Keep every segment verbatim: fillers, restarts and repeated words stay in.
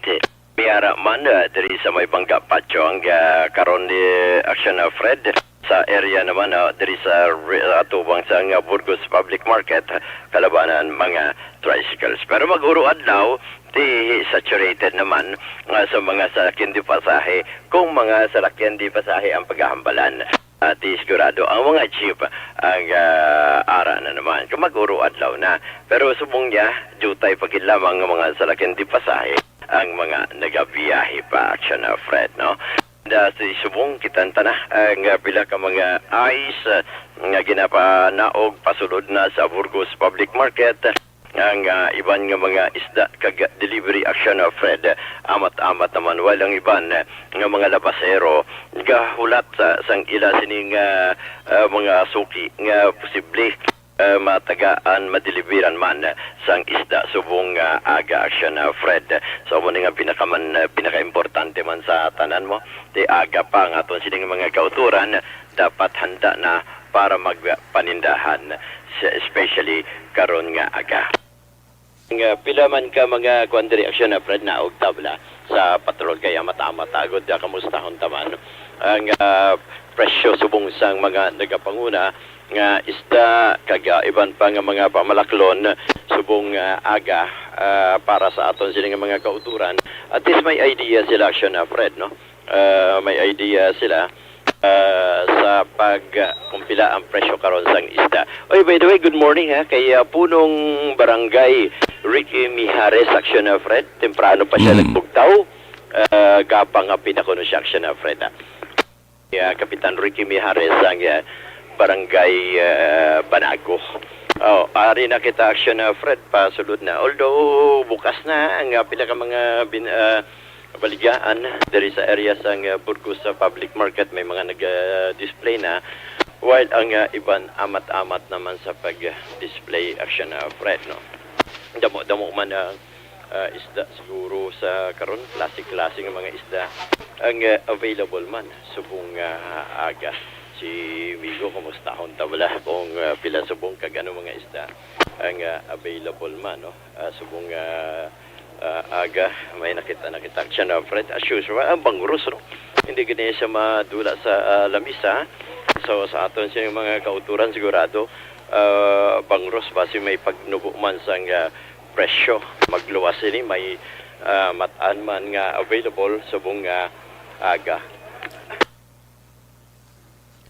May ara man, ah, diri sa may Bangga Patio ang, ah, karon ni Action, ah, Fred, sa area naman, ah, diri sa re-, atubang sang, ah, Burgos Public Market, kalabanan mga tricycles. Pero mag-uro adlaw, di saturated naman nga sa mga salakyan di pasahe, kung mga salakyan di pasahe ang paghahambalan. At di sigurado ang mga jeep ang, ah, ara na naman. Kung mag-uro adlaw na. Pero subong niya, jutay pa gid lamang ang mga salakyan di pasahe ang mga nagabiyahe pa, Action, ah, Fred, no? Da si subong kitanta na ang, ah, pila ka mga ice, ah, nga ginapanaog pasulod na sa Burgos Public Market. Ang, ah, iban nga mga isda kag delivery, Action, ah, Fred, amat-amat naman, while ang iban, ah, nga mga labasero gahulat sa sang ila sining, ah, ah, mga suki nga posible, ah, matagaan, madeliveran man sang isda subong nga aga, Action, ah, Fred. So, amo ni nga pinakaman, ah, pinakaimportante man sa tanan mo. Ti aga pa ang aton sining mga kauturan, dapat handa na para magpanindahan, sa, especially karon nga aga. Nga pila man ka mga kuan diri, Action, ah, Fred, na og tabla sa patrol kay amat-amat agod, ah, kamustahon ta man. Ang, ah, presyo subong sang mga nagapanguna nga isda kag, ah, iban pa nga mga pamalaklon subong, ah, aga, ah, para sa aton sini nga mga kauturan. At least may idea sila, Action, ah, Fred, no? Ah, may idea sila, ah, sa pag, ah, kung pila ang presyo karon sang isda. Oy, by the way, good morning, ha, kay, ah, punong barangay Ricky Mijares, Action, ah, Fred. Temprano pa siya Mm. nagbugtaw. Ah, gapang nga pinakuno siya, Action, ah, Fred, ha. Yeah, Kapitan Ricky Mijares ang, ah, barangay, ah, Banago. Oh, ari na kita, Action, ah, Fred, pasulod na. Although bukas na ang, ah, pila ka mga bin-, ah, baligyaan diri sa area sang, ah, Burgos sa public market, may mga nag-, ah, display na, while ang, ah, iban amat-amat naman sa pag-display, Action, ah, Fred, no? Damo-damo man ang, ah, isda siguro sa karon, klase-klase nga mga isda ang, ah, available man subong, ah, aga. Si Migo, kumustahon ta bala kung, ah, pila subong kag ano mga isda ang, ah, available man, no? Ah, subong, ah, ah, aga, may nakita, nakita siya na, Fred, as usual, ang bangros, no? Hindi gani siya madula sa, ah, lamisa. So, sa aton siya mga kauturan, sigurado, ah, bangros, basi may pagnubo man sang, ah, presyo. Magluwas ini, may, ah, matan man nga available subong nga aga.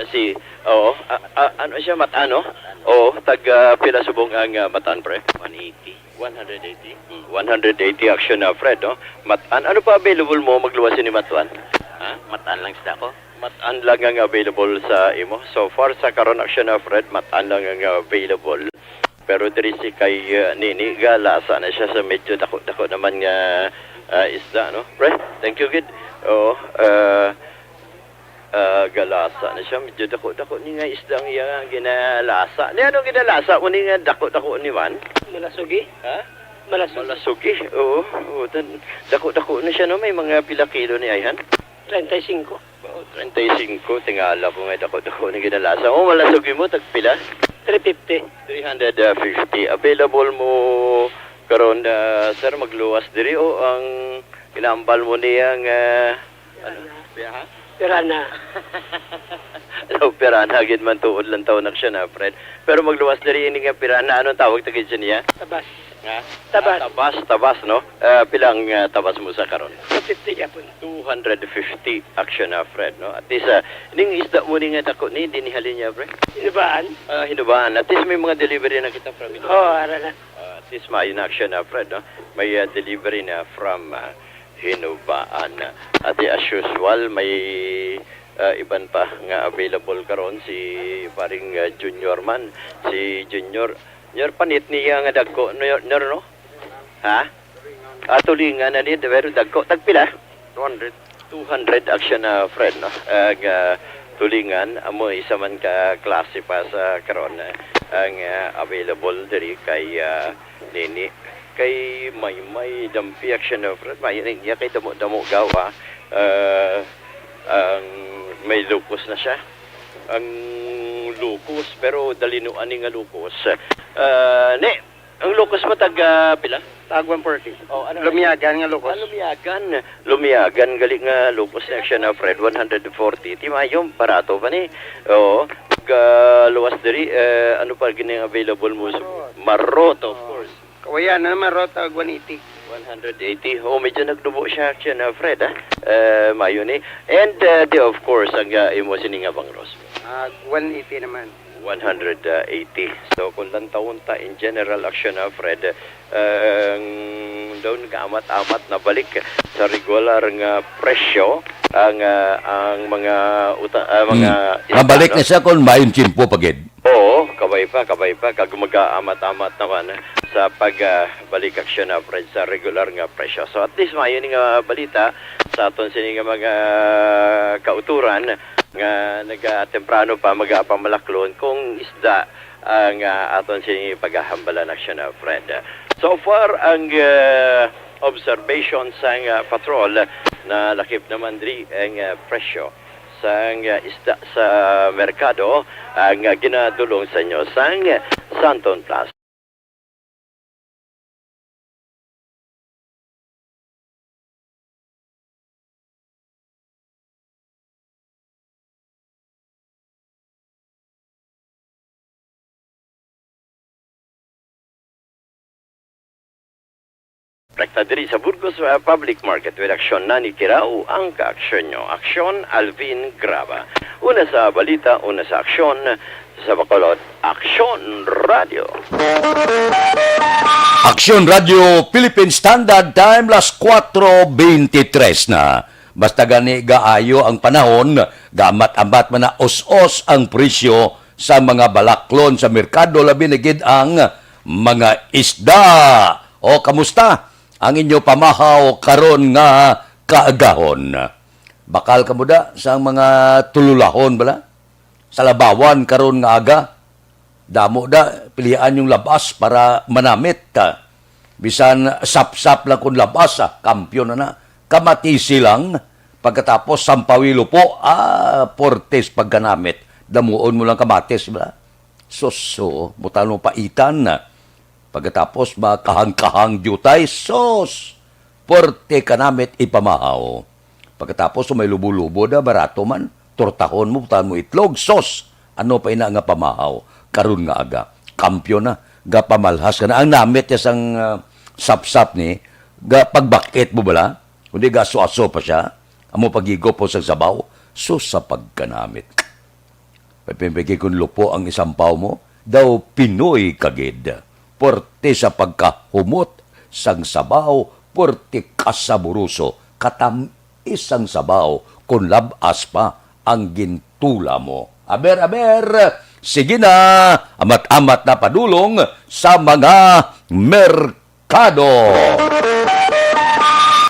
Si, oo, a-, a-, ano siya, matan, no? Oo, tag, ah, pila subong ang, ah, matan, pre? One eighty. One hundred eighty? Hmm, one hundred eighty, Action, ah, Fred, no? Matan, ano pa available mo magluwas ni matan? Ha? Matan lang isda ko. Matan lang ang available sa imo. So far, sa karon, Action, ah, Fred, matan lang ang available. Pero diri si kay, ah, Nini, galasa na siya sa medyo dako-dako naman nga, ah, isda, no? Pre, thank you, gid. Oo, ah, ah, galasa na siya. Medyo dako-dako ni nga isda ang iya ginalasa. Ni ano ginalasa mo ni nga dako-dako ni man? Malasugi. Ha? Malasugi. Malasugi, oo. Oo, tan-, dako-dako na siya, no? May mga pila kilo ni ayhan? Treinta y cinco. Oh, treinta y cinco, tingala ko nga dako-dako ni ginalasa. Oh, malasugi mo, tagpila? Three fifty. Three hundred fifty. Available mo karon, ah, sir, magluwas diri, o ang ginambal mo niya nga, ano? Piranha. Piranha. Ano, piranha gid man tuod lang taon na siya na, Fred. Pero magluwas diri ini nga piranha. Anong tawag ta gid siya niya? Tabas. Ha? Tabas. Ah, tabas, tabas, no? Ah, pila ang, ah, tabas mo sa karon? Two fifty gyapon. Two hundred fifty, Action, ah, Fred, no? At least, ah, ning isda mo ni nga dako ni, di ni halin niya, pre? Hinubaan. Ah, Hinubaan. At least may mga delivery na kita from Hinubaan. Oo, ara na. Ah, at least maayo na, Action, ah, Fred, no? May, ah, delivery na from, ah, Hinubaan. At, eh, as usual, may, ah, iban pa nga available karon, si paring, ah, Junior man. Si Junior, Junior, panit niya nga dagko, Junior, no? Ha? Ah, tulingan na ni, pero dagko. Tagpila? Two hundred. Two hundred, Action, ah, Fred, no? Ang, ah, tulingan, amo isa man ka klase pa sa karon, ah, ang, ah, available diri kay, ah, Nini. Kay may, may dampi, Action, ah, Fred, may niya kay damo-damo gawa. Ah, ang may lukos na siya. Ang lukos, pero dalinuan ni nga lukos. Ah, ni, ang lukos mo taga pila? Tag one forty. Oh, ano, Lumiyagan nga locos. Ah, lumiyagan. Lumiyagan, gali nga locos na siya na, Fred, one hundred forty. Ti mayo, barato pa ni. Oo. Pag, ah, luwas diri, eh, ano pa gini ang available mo sa Marot. Marot, of Oh. course. Kawayan na naman, Marot, tag one eighty. One hundred eighty. Oh, medyo nagdubo siya, siya na, Fred, ah. Eh, mayo ni. And, ah, di, of course, ang, ah, imo sini nga bangros. Ah, one eighty naman. One hundred eighty. So, kung lantawon ta in general action, ah, Fred, ang daw nagaamat-amat na balik sa regular nga presyo ang, ah, ang mga uta-, ah, mga Mm. Mabalik na Estado. Siya kung maayong tiyempo pa gid. Oo, kabay pa, kabay pa, kag magaamat-amat naman sa pag, ah, balik action na, Fred, sa regular nga presyo. So, at least, maayo ni nga balita sa aton sini nga mga kauturan nga nagatemprano pa magapamalaklon kung isda ang, ah, aton sini pagahambal na action na, Fred. So far, ang, ah, observation sang, ah, patrol, nalakip naman diri ang, ah, presyo sang, ah, isda sa merkado, ang, ah, ginadulong sa inyo sang Santon Plus. Rekta diri sa Burgos, uh, Public Market with Aksyon Nani Kirao, ang kaaksyon nyo. Aksyon, Alvin Graba. Una sa balita, una sa aksyon, sa Bacolod, Aksyon Radio. Aksyon Radio, Philippine Standard Time, las kuwatro beintitres na. Basta gani gaayo ang panahon, gaamat-amat man na us-os ang presyo sa mga balaklon sa merkado, labi na gid ang mga isda. O, kamusta ang inyo pamahaw karon nga kaagahon? Bakal kamo da sa mga tululahon bala? Sa labawan karon nga aga, damo da, pilian yung labas para manamit, ah. Bisan sapsap lang kung labas, ah, kampiyon na na. Kamatisi lang, pagkatapos sampawi lupo, ah, portes pagkanamit. Damuon mo lang kamatis, bala. Sus, oo, butang mo paitan na. Pagkatapos, makahang-kahang diutay, sus! Porte kanamit ipamahaw. Pagkatapos, may lubo-lubo da, barato man. Tortahon mo, butangan mo itlog, sus! Ano pa ina nga pamahaw? Karon nga aga, kampiyon na, gapamalhas ka na. Ang namit niya sang, ah, sapsap ni, ga pagbakit mo bala? Kundi gaso-aso pa siya. Amo pagigop po sang sabaw, sus sa pagkanamit. Pagpimpigi kon lupo ang isampaw mo, daw Pinoy ka gid. Puwerte sa pagkahumot sang sabaw, puwerte ka saburuso, katamis sang sabaw, kon lab-as pa ang gintula mo. Aber, aber, sige na, amat-amat na padulong sa mga merkado.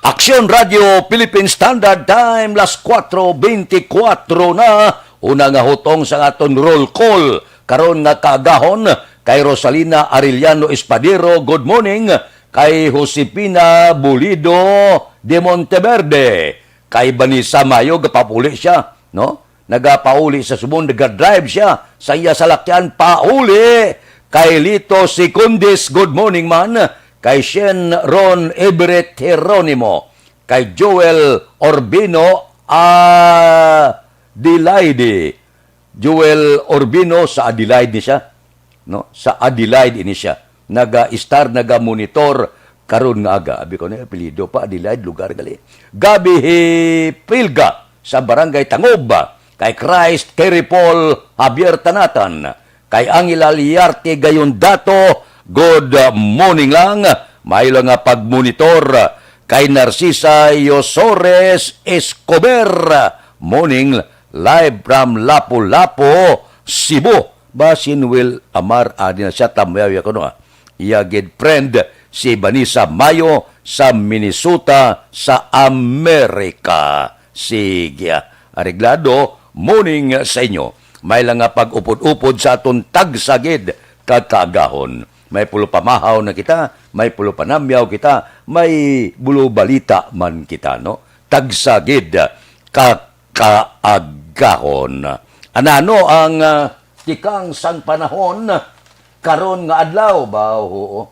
Aksyon Radio Philippine Standard Time, las kuwatro beintikwatro na. Una nga hutong sa aton roll call karon nga kaagahon, kay Rosalina Arellano Espadero, good morning. Kay Josefina Bulido de Monteverde, kay Vanessa Mayo, gapapuli siya, no? Nagapauli sa subong, nagadrive siya sa iya salakyan, pauli. Kay Lito Secundis, good morning man. Kay Shen Ron Everett Jeronimo. Kay Joel Orbino Adelaide. Joel Orbino, sa Adelaide ni siya, no? Sa Adelaide ini siya. Naga-star, naga-monitor karon nga aga. Abi ko na apelyido pa, Adelaide, lugar gali. Gabi Hipilga sa Barangay Tangob, kay Christ, kay Paul Javier Tanatan, kay Angela Liarte Gayon Dato, good morning lang. May lang nga pagmonitor kay Narcisa Yosores Escobar. Morning, live from Lapu-Lapu, Cebu. Basin Will Amar, adi na siya, tamyaw ya kuno, ah. Iya gid friend si Vanessa Mayo sa Minnesota sa Amerika. Sige, ah. Areglado, morning sa inyo. May lang nga pag-upod-upod sa aton tagsa gid ka kaagahon. May pulo pamahaw na kita, may pulo panamyaw kita, may bulo balita man kita, no? Tagsa gid ka kaagahon. Anano ang, ah, tikang sang panahon karon nga adlaw? Ba, oo.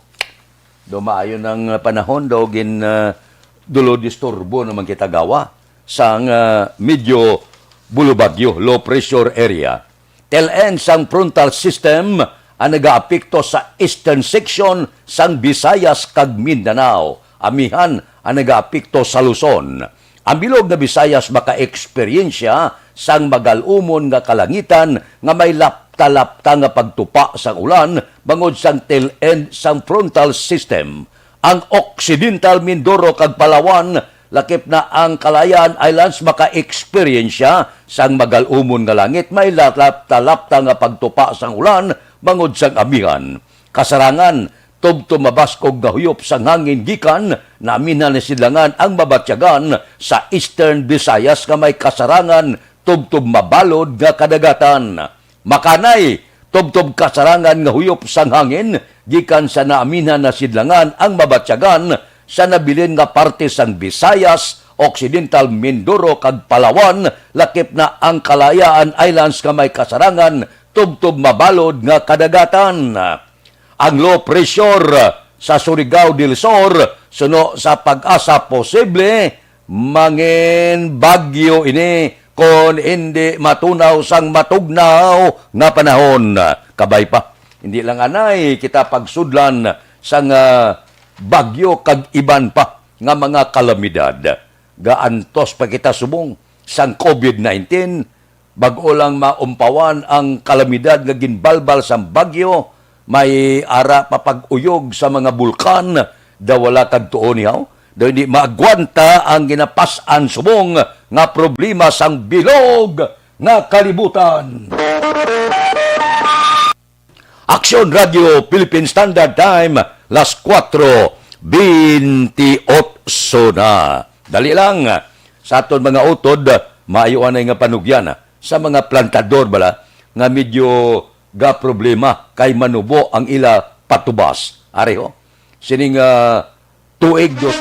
Do maayo ng panahon, do gin, ah, dulo disturbo naman kita gawa sang, ah, medyo bulubagyo, low pressure area. Tail end sang frontal system ang nagaapekto sa eastern section sang Visayas kag Mindanao. Amihan ang nagaapekto sa Luzon. Ang bilog nga Visayas makaeksperyensya sang magal-umon nga kalangitan nga may lapta-lapta nga pagtupa sang ulan bangod sang tail end sang frontal system. Ang Occidental Mindoro kag Palawan, lakip na ang Kalayaan Islands, makaeksperyensya sang magal-umon nga langit, may lapta-lapta nga pagtupa sang ulan bangod sang amihan. Kasarangan, tubtob mabaskog nga huyop sang hangin gikan namin na nasidlangan ang mabatyagan sa Eastern Visayas nga may kasarangan tubtob mabalod nga kadagatan. Makanay, tubtob kasarangan nga huyop sang hangin gikan sa naaminhan na sidlangan ang mabatyagan sa nabilin nga parte sang Visayas, Occidental Mindoro kag Palawan, lakip na ang Kalayaan Islands nga may kasarangan tubtob mabalod nga kadagatan. Ang low pressure sa Surigao del Sur, suno sa PAGASA, posible mangin bagyo ini kon hindi matunaw sang matugnaw nga panahon. Kabay pa, hindi lang anay kita pagsudlan sang, ah, bagyo kag iban pa nga mga kalamidad. Gaantos pa kita subong sang covid nineteen, bag-o lang maumpawan ang kalamidad nga ginbalbal sang bagyo, may ara pa pag-uyog sa mga bulkan, daw wala kag tuo nihaw, daw hindi maagwanta ang ginapas-an subong nga problema sang bilog nga kalibutan. Aksyon Radio Philippine Standard Time, las kuwatro bentiocho na. Dali lang, sa aton mga utod, maayo anay nga panugyan sa mga plantador bala nga medyo ga problema kay manubo ang ila patubas. Ari ho, sining, ah, tuig dos.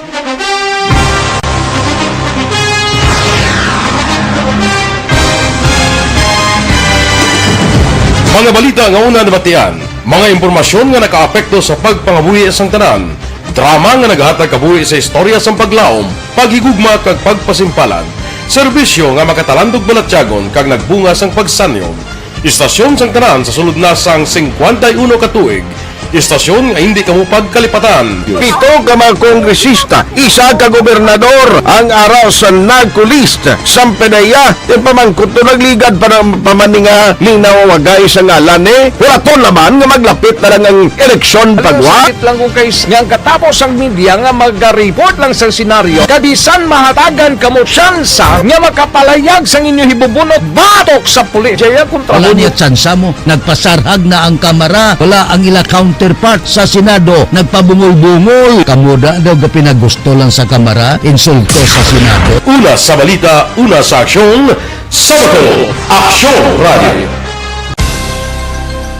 Mga balita nga una nabatian, mga impormasyon nga nakaapekto sa pagpangabuhi sang tanan, drama nga nagahatag kabuhi sa istorya sang paglaom, paghigugma kag pagpasimpalan, serbisyo nga makatalandog balatyagon kag nagbunga sang pagsanyon. Istasyon sang tanan sa sulod na sang singkwenta y uno ka tuig. Istasyon nga hindi kamo pagkalipatan. Pito ka mga kongresista, isa ka gobernador ang ara sa NAGCO list. Sang P D E A, yung pamangkot to nagligad pa ng pamaninga ning nawawagay sa ngalan ni. Wala to laman nga maglapit na lang ang eleksyon pagwa. Sakit lang kung kay nga ang katapos ang media nga magariport lang sa senaryo, kabisan mahatagan kamo tsansa nga makapalayag sang inyo hibubunot batok sa pulis. Jaya kontra Wala mo. Niya tsansa mo. Nagpasarhag na ang Kamara. Wala ang ila counterpart sa Senado. Nagpabungol-bungol. Kamo da daw ga pinagusto lang sa Kamara. Insulto sa Senado. Una sa balita, una sa aksyon, sa Bacolod, Aksyon Radio.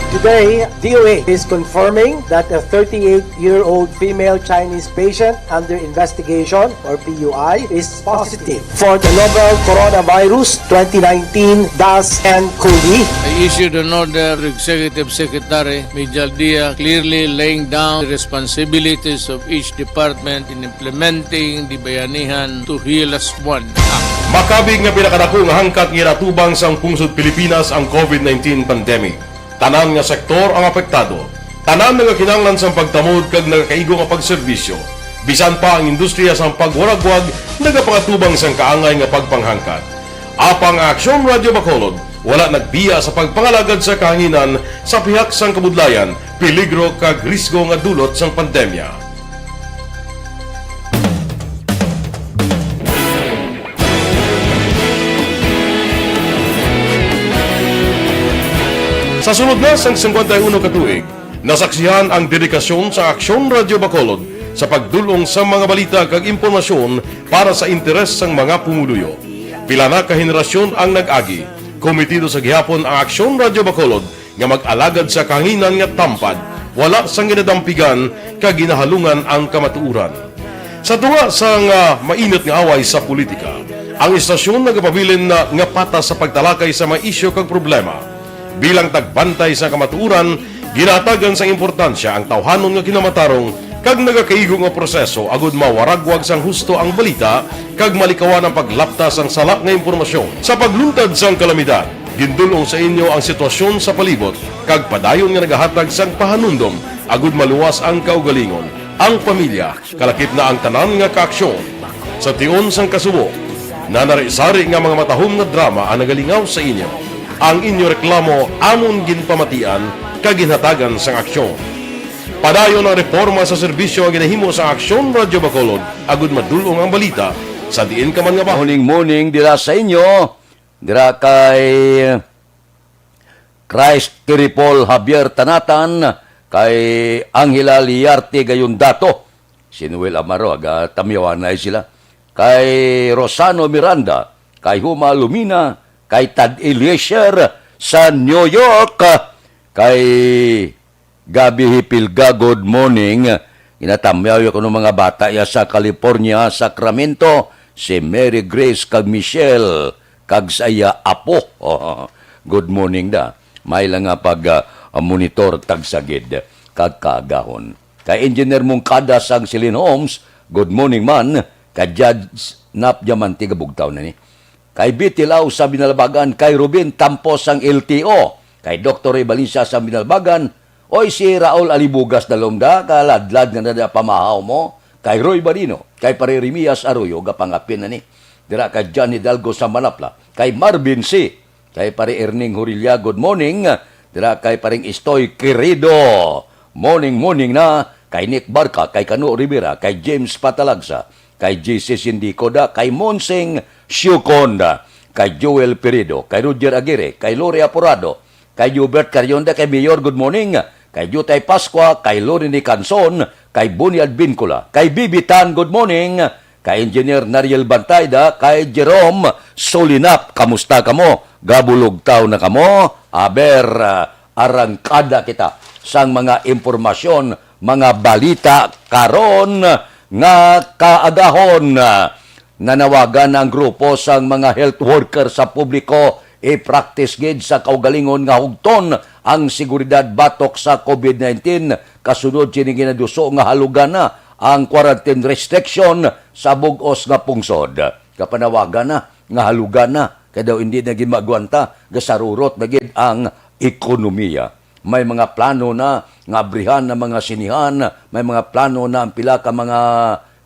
Today, D O A is confirming that a thirty-eight-year-old female Chinese patient under investigation, or P U I, is positive for the novel coronavirus twenty nineteen dash N cov. I issued an order to Executive Secretary Mijal Dia, clearly laying down the responsibilities of each department in implementing the Bayanihan to Hilas Buwan Act. Makabig nga pinakadako nga hangkat nga ginatubang sang pungsod Pilipinas ang covid nineteen pandemic. Tanan nga sektor ang apektado. Tanan nagakinahanglan sang pagtamod kag nagakaigo nga pagserbisyo. Bisan pa ang industriya sang pagwaragwag nagapangatubang sang kaangay nga pagpanghangkat. Apang ang Aksyon Radio Bacolod wala nagbiya sa pagpangalagad sa kahanginan sa pihak sang kabudlayan, peligro kag risgo nga dulot sang pandemya. Sa sulod na sang singkwenta y uno ka tuig, nasaksihan ang dedikasyon sa Aksyon Radio Bacolod sa pagdul-ong sa mga balita kag impormasyon para sa interes sang mga pumuluyo. Pila na ka henerasyon ang nag-agi. Kometido sa gihapon ang Aksyon Radio Bacolod nga mag-alagad sa kahanginan nga tampad, wala sang ginadampigan kag ginahalungan ang kamatuoran. Sa tunga sang, ah, mainit nga away sa politika, ang istasyon nagapabilin na nga patas sa pagtalakay sa mga isyu kag problema. Bilang tagbantay sa kamatuoran, ginahatagan sang importansya ang tawhanon nga kinamatarong kag nagakaigo nga proseso agud mawaragwag sang husto ang balita kag malikawan ang paglapta sang sala nga impormasyon. Sa pagluntad sang kalamidad, gindul-ong sa inyo ang sitwasyon sa palibot kag padayon nga nagahatag sang pahanumdom agud maluwas ang kaugalingon, ang pamilya, kalakip na ang tanan nga kaaksyon. Sa tion sang kasubo, nanari-sari nga mga matahom nga drama ang nagalingaw sa inyo. Ang inyo reklamo amon ginpamatian kag ginhatagan sang aksyon. Padayon ang reforma sa serbisyo nga ginahimo sa Aksyon Radyo Bacolod agud madul-ong ang balita sa diin ka man nga bahol. Morning, morning dira sa inyo, dira kay Christ Kiripol Javier Tanatan, kay Angela Liarte Gayondato, si Noel Amaro, aga tamyawanay sila, kay Rosano Miranda, kay Huma Lumina, kay Tad Eliezer sa New York, kay Gabi Hipilga, good morning. Ginatamyaw ya kuno mga bata ya sa California, Sacramento, si Mary Grace kag Michelle, kag sa iya apo. Good morning da. May lang nga pag, ah, monitor tagsagid kag kaagahon. Kay Engineer Mungkada sang Silin Homes, good morning man. Kay Judge Nap Diamante, gabugtaw na ni. Kay Bitilaw sa Binalbagan, kay Ruben Tampos sang L T O, kay Doktor Ray Valencia sa Binalbagan, oy, si Raul Alibugas na lom da, kaladlad nga nada pamahaw mo, kay Roy Barino, kay Pare Remias Arroyo, gapangapin na ni. Dira kay John Hidalgo sa Manapla, kay Marvin C, kay Pare Erning Horilla, good morning. Dira kay Paring Istoy Querido, morning, morning na. Kay Nick Barca, kay Kano Rivera, kay James Patalagsa, kay J C Sindicoda, kay Monsing Siuconda, kay Joel Pirido, kay Roger Aguirre, kay Lori Aporado, kay Hubert Carionda, kay Mayor, good morning, kay Jutay Pascua, kay Lori Nicanson, kay Boni Advincula, kay Bibi Tan, good morning, kay Engineer Nariel Bantayda, kay Jerome Solinap, kamusta kamo? Gabulugtaw na kamo? Aber, ah, arangkada kita sang mga impormasyon, mga balita karon nga kaagahon. Nanawagan ang grupo sang mga health worker sa publiko i-practice gid sa kaugalingon nga hugton ang seguridad batok sa COVID nineteen, kasunod sini ginaduso nga halugana ang quarantine restriction sa bug-os nga pungsod. Kapanawagan na nga halugana, kay daw hindi na gid maagwanta, gasarurot na gid ang ekonomiya. May mga plano na nga abrihan ang mga sinihan, may mga plano na ang pila ka mga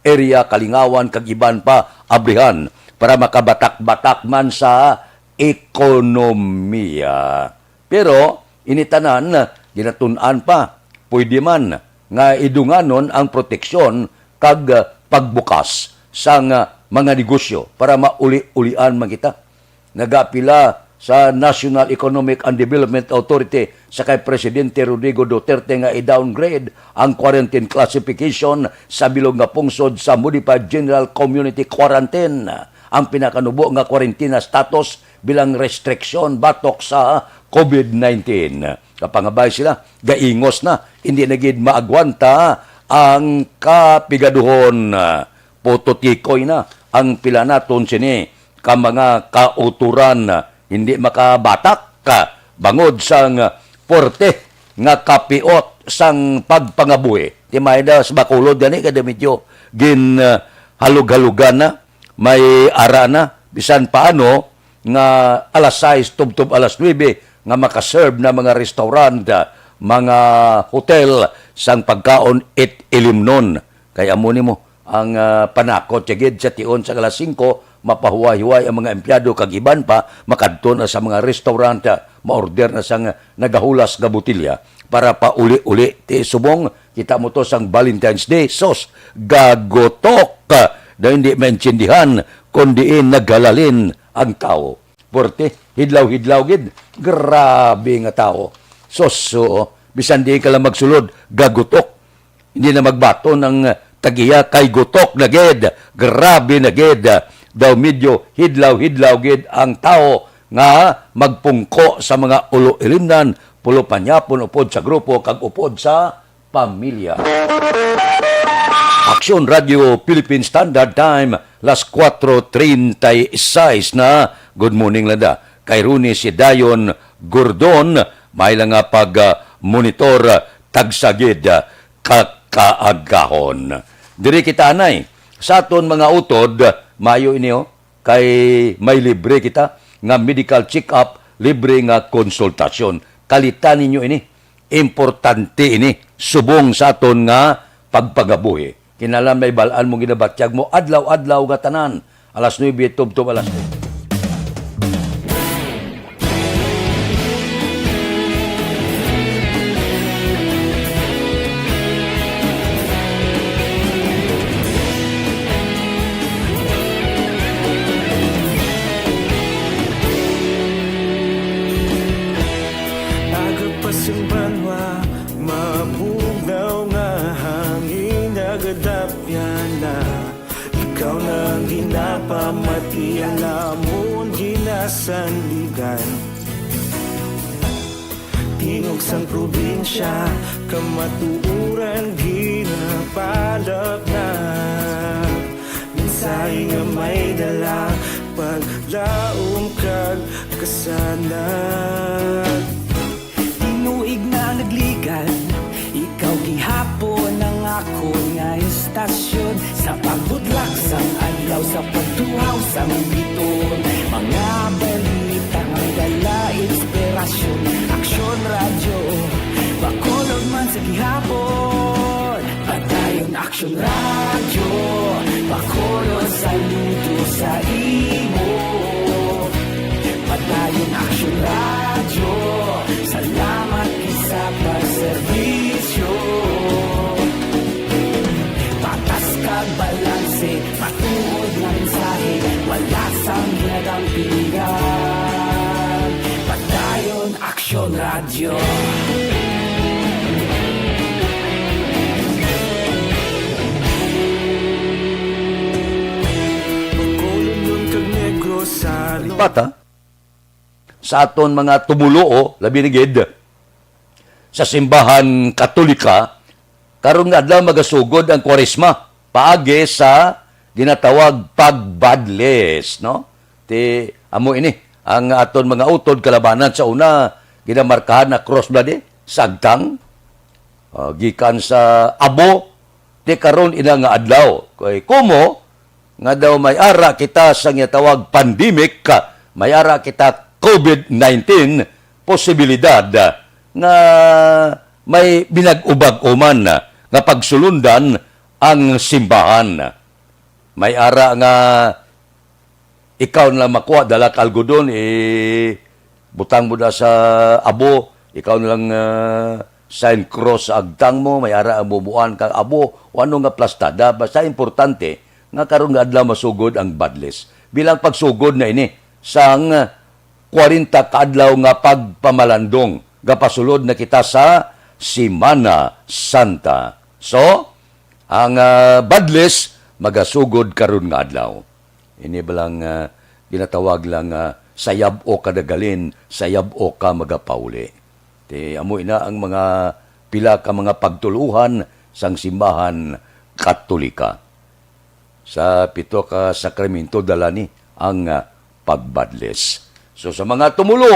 area, kalingawan, kag iban pa abrihan para makabatak-batak man sa ekonomiya. Pero ini tanan ginatun-an pa. Pwede man nga idunganon ang proteksyon kag, ah, pagbukas sang, ah, mga negosyo para mauli-ulian man kita. Nagapila sa National Economic and Development Authority sa kay Presidente Rodrigo Duterte nga i-downgrade ang quarantine classification sa bilog nga pungsod sa Modified General Community Quarantine. Ang pinakanubo nga kwarentina status bilang restriction batok sa COVID nineteen. Kapangabay sila, gaingos na, hindi na gid maagwanta ang kapigaduhon. Putotikoy na ang pila naton sini ka mga kauturan, hindi makabatak bangod sang puwerte nga kapiot sang pagpangabuhi. Ti may da sa Bacolod gani kada medyo gin, ah, halog-halugan na, may ara na, bisan paano nga alas sais tubtob alas nuebe nga makaserve na mga restaurant, ah, mga hotel sang pagkaon it ilimnon. Kay amo nimo ang, ah, panakot siya gid sa tion sa alas singko, mapahuway-huway ang mga empleyado kag iban pa, makadto na sa mga restaurant, ah, ma-order na sang nagahulas nga botelya para pauli-uli. Ti subong, kita mo to sang Valentine's Day, sos, gagutok, ah, na hindi maintindihan kung diin naghalalin ang tawo. Puwerte, hidlaw-hidlaw gid, grabe nga tawo. Sos, oo, bisan diin ka lang magsulod, gagutok. Hindi na magbaton ang tag-iya kay gutok na gid. Grabe na gid. Daw medyo hidlaw-hidlaw gid ang tawo nga magpungko sa mga ulo-ilimnan, pulo panyapon upod sa grupo kag upod sa pamilya. Aksyon Radio Philippine Standard Time, las kuwatro treinta y seis na. Good morning, Landa. Kay Runi si Dayon Gordon, may lang nga pag, ah, monitor, ah, tagsagid, ah, ka kaagahon. Diri kita anay sa aton mga utod, maayo ini, oh, kay may libre kita nga medical check-up, libre nga konsultasyon. Kalitan ninyo ini. Importante ini subong sa aton nga pagpangabuhi. Kinahanglan may bal-an mo ginabatyag mo adlaw-adlaw nga tanan. Alas nuebe tubtob alas nuebe. Aga pa sing banwa, mabugnaw nga hangin, nagadapyan na. Ikaw na ang ginapamati, ang amon ginasandigan. Tingog sang probinsya, kamatuoran ginapalapnap. Mensahe nga may dala, paglaom kag kasanag. Tinuig na nagligad, ikaw gihapon ang akon nga istasyon. Sa pagbudlak sang adlaw, sa pagtuhaw sang bituon, mga balita nga dala inspirasyon. Aksyon Radyo, Bacolod man sa gihapon. Padayon Aksyon Radyo, Bacolod, saludo sa imo. Padayon Aksyon Radyo, salamat gid sa pagserbisyo. Patas kag balanse, matuod nga mensahe, wala sang ginadampingan. Padayon Aksyon Radyo. Bacolod kag Negros sa Bata, sa aton mga tumuluo, labi na gid sa simbahan Katolika, karon nga adlaw magasugod ang Kwaresma paagi sa ginatawag pagbadles, no? Ti amo ini ang aton mga utod kalabanan sa una, ginamarkahan na cross blood, eh, sa agtang. Ah, gikan sa abo, ti karon ina nga adlaw. Kay kumo nga daw may ara kita sa ginatawag pandemic, may ara kita covid nineteen, posibilidad nga may binag-ubag-uman nga pagsulundan ang simbahan. May ara nga ikaw na lang makuha, dala ka algodon, eh, butang mo na sa abo, ikaw na lang, ah, sign cross sa agtang mo, may ara ang bumuan kang abo, o ano nga plastada. Basta importante nga karon nga adlaw masugod ang badles. Bilang pagsugod na ini sang kwarenta ka adlaw nga pagpamalandong, gapasulod na kita sa Semana Santa. So, ang, ah, badles magasugod karon nga adlaw. Ini bala nga ginatawag lang nga sayab-o ka naghalin, sayab-o ka magapauli. Ti amo ina ang mga pila ka mga pagtuluhan sang simbahan Katolika. Sa pito ka sakramento dala ni ang, ah, pagbadles. So, sa mga tumulo,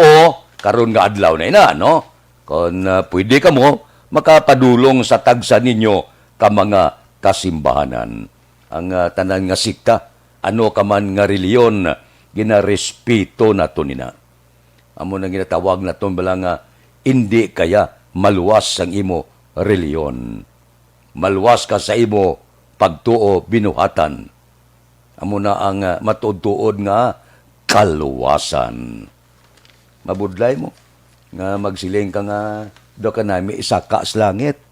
karon nga adlaw na ina, no? Kon, ah, pwede kamo, makapadulong sa tagsa ninyo ka mga kasimbahanan. Ang, ah, tanan nga sikta, ano ka man nga relihiyon, ginarespeto naton ina. Amo nang ginatawag naton bala nga indi kaya maluwas ang imo relihiyon. Maluwas ka sa imo pagtuo binuhatan. Amo na ang, ah, matuod-tuod nga kaluwasan. Mabudlay mo nga magsiling ka nga daw ka nami isaka sa langit.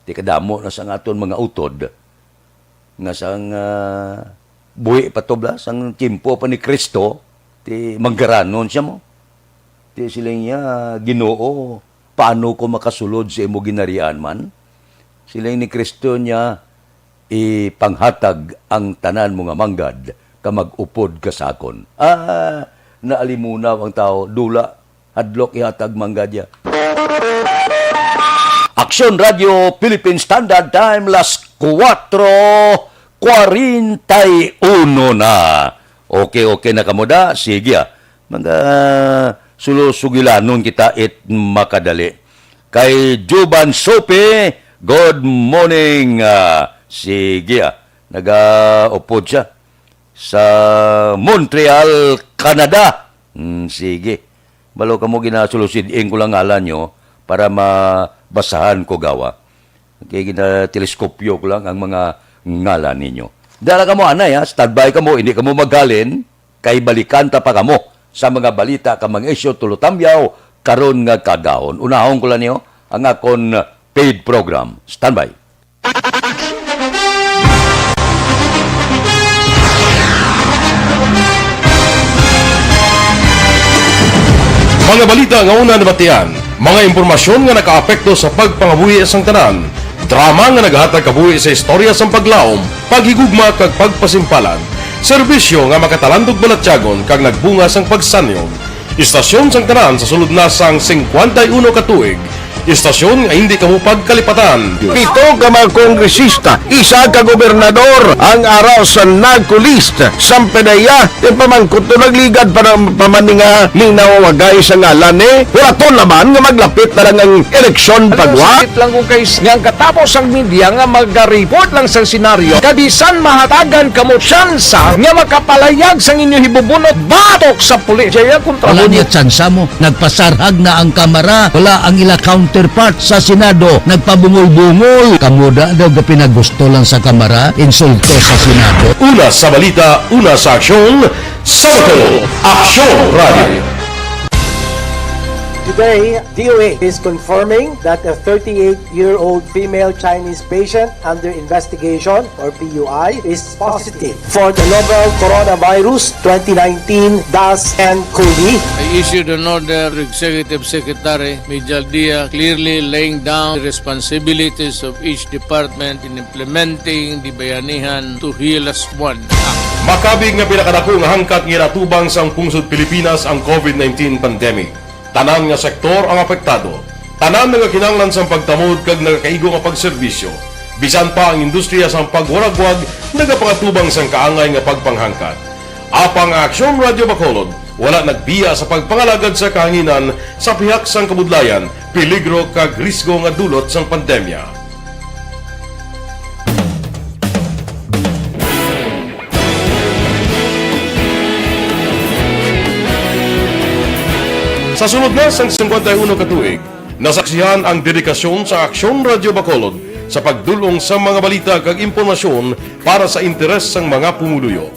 Ti kadamo na sa aton mga utod nga sang, ah, buhi pa to bala, sang tiempo pa ni Cristo, ti manggaranon sia mo. Ti siling niya, "Ginoo, paano ko makasulod sa imo ginharian man?" Siling ni Cristo niya, "Ipanghatag ang tanan mo nga manggad, ka mag-upod ka sa akon." Ah, naalimunaw ang tawo, dula, hadlok ihatag manggad niya. Aksyon Radio Philippine Standard Time, las kuwatro kwarenta y uno na. Okay, okay na kamo da? Sige, ah. Mga sulo-sugilanon kita it makadali. Kay Juban Sope, Good morning. Ah, sige, ah. Nagaupod siya sa Montreal, Canada. Hmm, sige. Balo kamo, ginasulusid-ing ko lang ngalan nyo para mabasahan ko gawa. Kay ginateleskopyo ko lang ang mga ngalan ninyo. Dala kamo, anay, ha? Standby kamo, hindi kamo maghalin. Kay balikan ta pa kamo sa mga balita kag mga isyu tulo tamyaw karon nga kagahon. Unahon ko lang niyo ang akon paid program. Standby. Mga balita nga una nabatian, mga impormasyon nga nakaapekto sa pagpangabuhi sang tanan, drama nga nagahatag kabuhi sa istorya sang paglaom, paghigugma kag pagpasimpalan, serbisyo nga makatalandog balatyagon kag nagbunga sang pagsanyog. Istasyon sang tanan sa sulod na sang singkwenta y uno ka tuig. Istasyon nga hindi kamo pagkalipatan. Pito ka mga kongresista, isa ka gobernador ang ara sa NAGCO list. Sang P D E A, ti pamangkot to nagligad pa ng pamaninga minawagay sa ngalan ni. Wala to naman nga maglapit na lang ang eleksyon pagwa. Sakit lang kung kay nga ang katapos ang media nga magariport lang sa senaryo. Kabisan mahatagan kamo tsansa nga makapalayag sang inyo hibubunot batok sa pulis. Jaya kontra Wala mo niya tsansa mo. Nagpasarhag na ang Kamara. Wala ang ila counterpart sa Senado. Nagpabungol-bungol. Kamo da daw gapinagusto lang sa Kamara, insulto sa Senado. Una sa balita, una sa aksyon, sa Aksyon Radio. Today, D O A is confirming that a thirty-eight-year-old female Chinese patient under investigation, or P U I, is positive for the novel coronavirus twenty nineteen dash N COVID. I issued an order to Executive Secretary Mijal Dia, clearly laying down the responsibilities of each department in implementing the Bayanihan to Heal Us One Act. Makabig nga pinakadako nga hangkat nga ginatubang sang pungsod Pilipinas ang COVID nineteen pandemic. Tanan nga sektor ang apektado. Tanan nagakinahanglan sang pagtamod kag nagakaigo nga pagserbisyo. Bisan pa ang industriya sang pagwaragwag nagapangatubang sang kaangay nga pagpanghangkat. Apang ang Aksyon Radyo Bacolod wala nagbiya sa pagpangalagad sa kahanginan sa pihak sang kabudlayan, peligro kag risgo nga dulot sang pandemya. Sa sulod na sang singkwenta y uno ka tuig, nasaksihan ang dedikasyon sa Aksyon Radyo Bacolod sa pagdul-ong sa mga balita kag impormasyon para sa interes sang mga pumuluyo.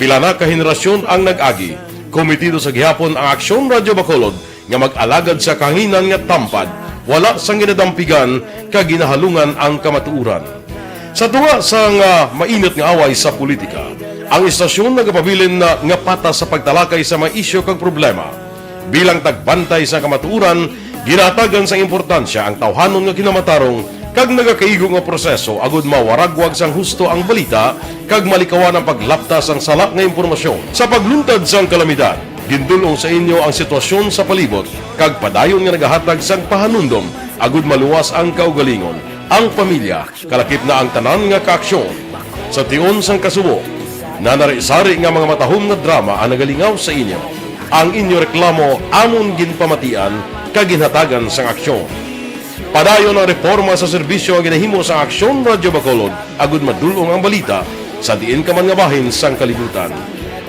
Pila na ka henerasyon ang nag-agi, komitido sa gihapon ang Aksyon Radyo Bacolod nga mag-alagad sa kahanginan nga tampad, wala sang ginadampigan kag ginahalungan ang kamatuoran. Sa tunga sang, ah, mainit nga away sa politika, ang istasyon nagapabilin na nga patas sa pagtalakay sa mga isyu kag problema. Bilang tagbantay sa kamatuoran, ginahatagan sang importansya ang tawhanon nga kinamatarong kag nagakaigo nga proseso agud mawaragwag sang husto ang balita kag malikawan ang paglapta sang sala nga impormasyon. Sa pagluntad sang kalamidad, gindul-ong sa inyo ang sitwasyon sa palibot kag padayon nga nagahatag sang pahanumdom agud maluwas ang kaugalingon, ang pamilya, kalakip na ang tanan nga kaaksyon. Sa tion sang kasubo, nanari-sari nga mga matahom nga drama ang nagalingaw sa inyo. Ang inyo reklamo amon ginpamatian kag ginhatagan sang aksyon. Padayon ang reporma sa serbisyo nga ginahimo sa Aksyon Radyo Bacolod agud madul-ong ang balita sa diin ka man nga bahin sang kalibutan.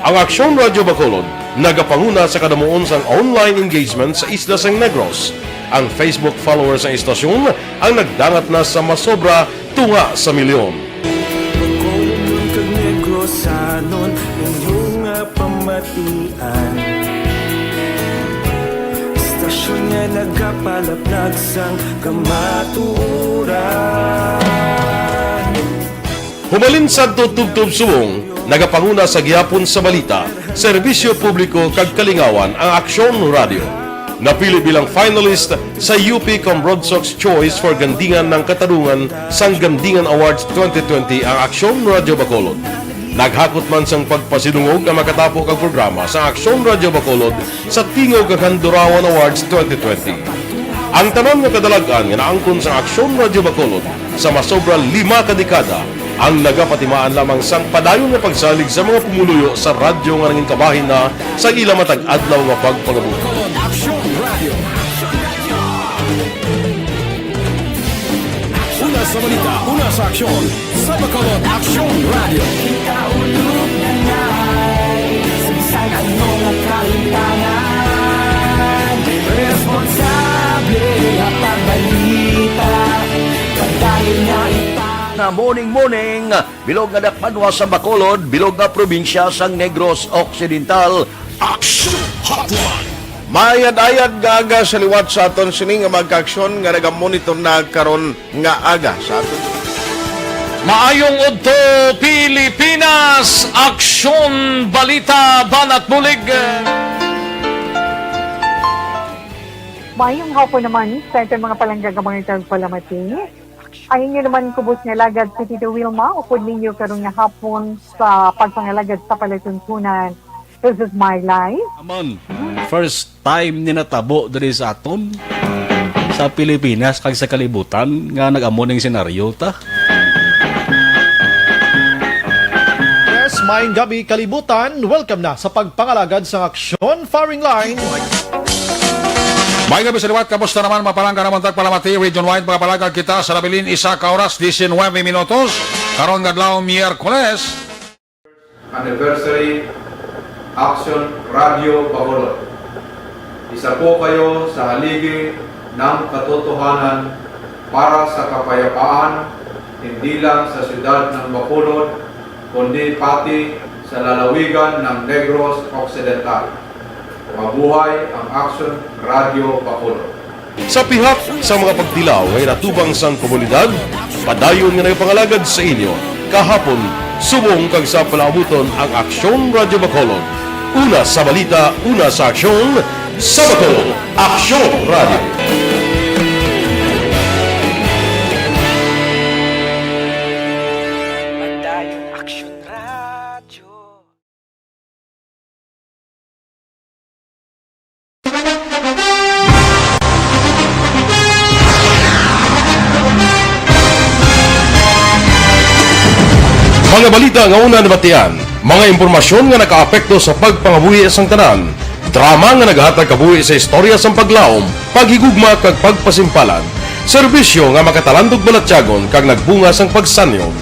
Ang Aksyon Radyo Bacolod nagapanguna sa kadamuon sang online engagement sa isla sang Negros. Ang Facebook followers sang istasyon ang nagdangat na sa masobra tunga sa milyon. Bacolodnon kag Negrosanon, inyo nga pamatian. Istasyon nga nagapalaplag sang kamatuoran. Humalin sadto tubtob subong, nagapanguna sa gihapon sa balita, serbisyo publiko kag kalingawan ang Aksyon Radio. Napili bilang finalist sa U P Cambrodsoc's Choice for Gandingan ng Katarungan sang Gandingan Awards twenty twenty ang Aksyon Radio Bacolod. Naghakot man sang pagpasidungog ang makatapo kag programa sa Aksyon Radio Bacolod sa Tingog kag Handurawan Awards twenty twenty. Ang tanan nga kadalag-an nga naangkon sa Aksyon Radio Bacolod sa masobra lima ka dekada ang nagapatimaan lamang sang padayon nga pagsalig sa mga pumuluyo sa radyo nga nangin kabahin na sa ila matag adlaw nga pagpangabuhi. Aksyon Radio. Una Sa balita, una sa aksyon, sa Bacolod Aksyon Radio. Kaulog na ngay, sa bisan ano nga kahitangan, responsable nga pagbalita, padayon nga ipang- Na morning, morning, bilog nga dakpanwa sa Bacolod, bilog nga probinsya sang Negros Occidental. Aksyon Hotline. Maayad-ayad nga aga sa liwat sa aton sini nga mga kaaksyon nga nagamonitor na karon nga aga sa aton. Maayong udto, Pilipinas! Aksyon, balita, banat bulig. Mayong hapon naman sa aton mga palangga nga mga tagpalamati. Ang inyo naman kubos nga alagad si Tito Wilma, upod ninyo karon nga hapon sa pagpangalagad sa palatuntunan. This is my life. Aman, first time ni natabo diri sa aton, sa Pilipinas kag sa kalibutan nga nag-amo ning senaryo ta. Yes, maayong gabi, kalibutan. Welcome na sa pagpangalagad sa Aksyon Firing Line. Maayong gabi sa liwat, kamusta naman, mga palangga namon tagpalamati? Region wide, mga palangga, kita sa nabilin, isa ka oras, diecinuebe minutos. Karon nga adlaw, Miyerkules. Anniversary Action Radio Bacolod. Isa po kayo sa haligi ng katotohanan para sa kapayapaan, hindi lang sa siyudad ng Bacolod, kundi pati sa lalawigan ng Negros Occidental. Mabuhay ang Action Radio Bacolod. Sa pihak sa mga pagtilaw nga ginatubang sang komunidad, padayon nga nagapangalagad sa inyo kahapon, subong kag sa palaabuton ang Aksyon Radyo Bacolod. Una sa balita, una sa aksyon, sa Bacolod, Aksyon Radyo. Padayon Aksyon Radyo. Mga balita nga una nabatian, mga impormasyon nga nakaapekto sa pagpangabuhi sang tanan, drama nga nagahatag kabuhi sa istorya sang paglaom, paghigugma kag pagpasimpalan, serbisyo nga makatalandog balatyagon kag nagbunga sang pagsanyog.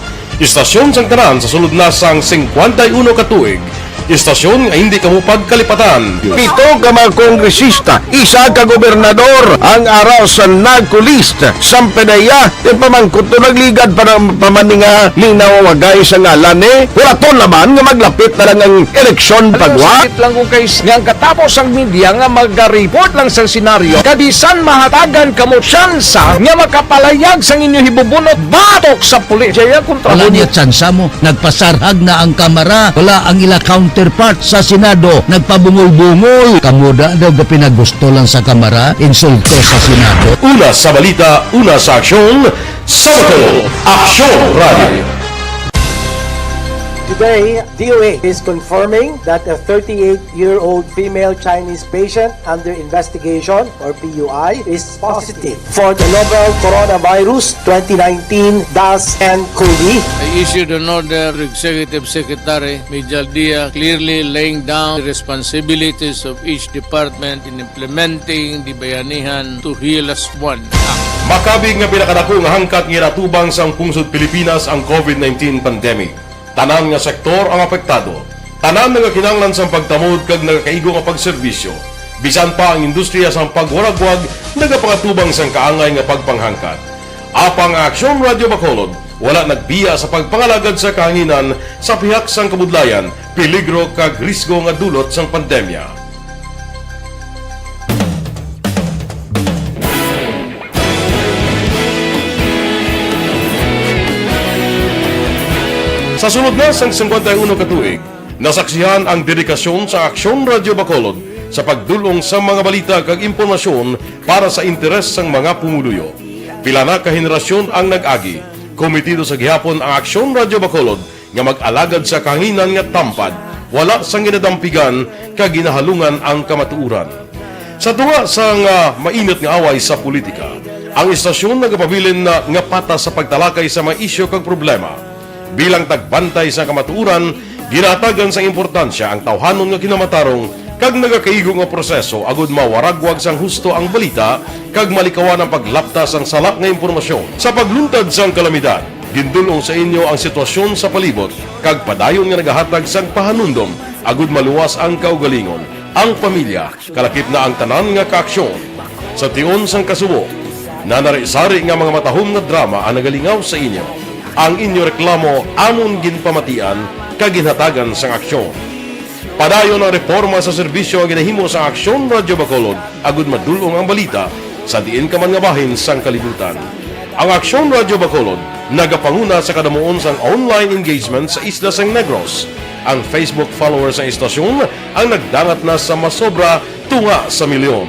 Istasyon sang tanan sa sulod na sang singkwenta y uno ka tuig. Istasyon nga hindi kamo pagkalipatan. Pito ka mga kongresista, isa ka gobernador ang ara sa narco list. Sampe na iya, ipamangkot to, nagligad pa ng pamaninga, linaw wagay sa ngalan ni. Hulaton naman nga maglapit na lang ang eleksyon pagwa. Sakit lang ko kay s-, nga ang katapos ang media nga mag-report lang sa senaryo, kabisan mahatagan kamo tsansa nga makapalayag sang inyo hibubunot batok sa pulis. Jaya kontra. Wala niya tsansa mo. Nagpasarhag na ang Kamara. Wala ang ila counterpart sa Senado. Nagpabungol-bungol. Kamo da daw gapinagusto lang sa Kamara. Insulto sa Senado. Una sa balita, una sa aksyon, sa Bacolod Aksyon Radio. Today, D O A is confirming that a thirty-eight-year-old female Chinese patient under investigation, or P U I, is positive for the novel coronavirus twenty nineteen dash N COVID. I issued an order to Executive Secretary Mijal Dia, clearly laying down the responsibilities of each department in implementing the Bayanihan to Heal As One Act. Makabig nga pinakadako nga hangkat nga ginatubang sang pungsod Pilipinas ang COVID nineteen pandemic. Tanan nga sektor ang apektado. Tanan nagakinahanglan sang pagtamod kag nagakaigo nga pagserbisyo. Bisan pa ang industriya sang pagwaragwag nagapangatubang sang kaangay nga pagpanghangkat. Apang ang Aksyon Radyo Bacolod wala nagbiya sa pagpangalagad sa kahanginan sa pihak sang kabudlayan, peligro kag risgo nga dulot sang pandemya. Sa sulod na sang singkwenta y uno ka tuig, nasaksihan ang dedikasyon sa Aksyon Radyo Bacolod sa pagdul-ong sa mga balita kag impormasyon para sa interes sang mga pumuluyo. Pila na ka henerasyon ang nag-agi. Komitido sa gihapon ang Aksyon Radyo Bacolod nga mag-alagad sa kahanginan nga tampad, wala sang ginadampigan kag ginahalungan ang kamatuoran. Sa tunga sang, ah, mainit nga away sa politika, ang istasyon nagapabilin na nga patas sa pagtalakay sa mga isyu kag problema. Bilang tagbantay sa kamatuoran, ginahatagan sang importansya ang tawhanon nga kinamatarong kag nagakaigo nga proseso agud mawaragwag sang husto ang balita kag malikawan ang paglapta sang sala nga impormasyon. Sa pagluntad sang kalamidad, gindul-ong sa inyo ang sitwasyon sa palibot kag padayon nga nagahatag sang pahanumdom agud maluwas ang kaugalingon, ang pamilya, kalakip na ang tanan nga kaaksyon. Sa tion sang kasubo, nanari-sari nga mga matahom nga drama ang nagalingaw sa inyo. Ang inyo reklamo amon ginpamatian kag ginhatagan sang aksyon. Padayon ang reporma sa serbisyo nga ginahimo sang Aksyon Radyo Bacolod agud madul-ong ang balita sa diin ka man nga bahin sang kalibutan. Ang Aksyon Radyo Bacolod nagapanguna sa kadamuon sang online engagement sa isla sang Negros. Ang Facebook followers sang istasyon ang nagdangat na sa masobra tunga sa milyon.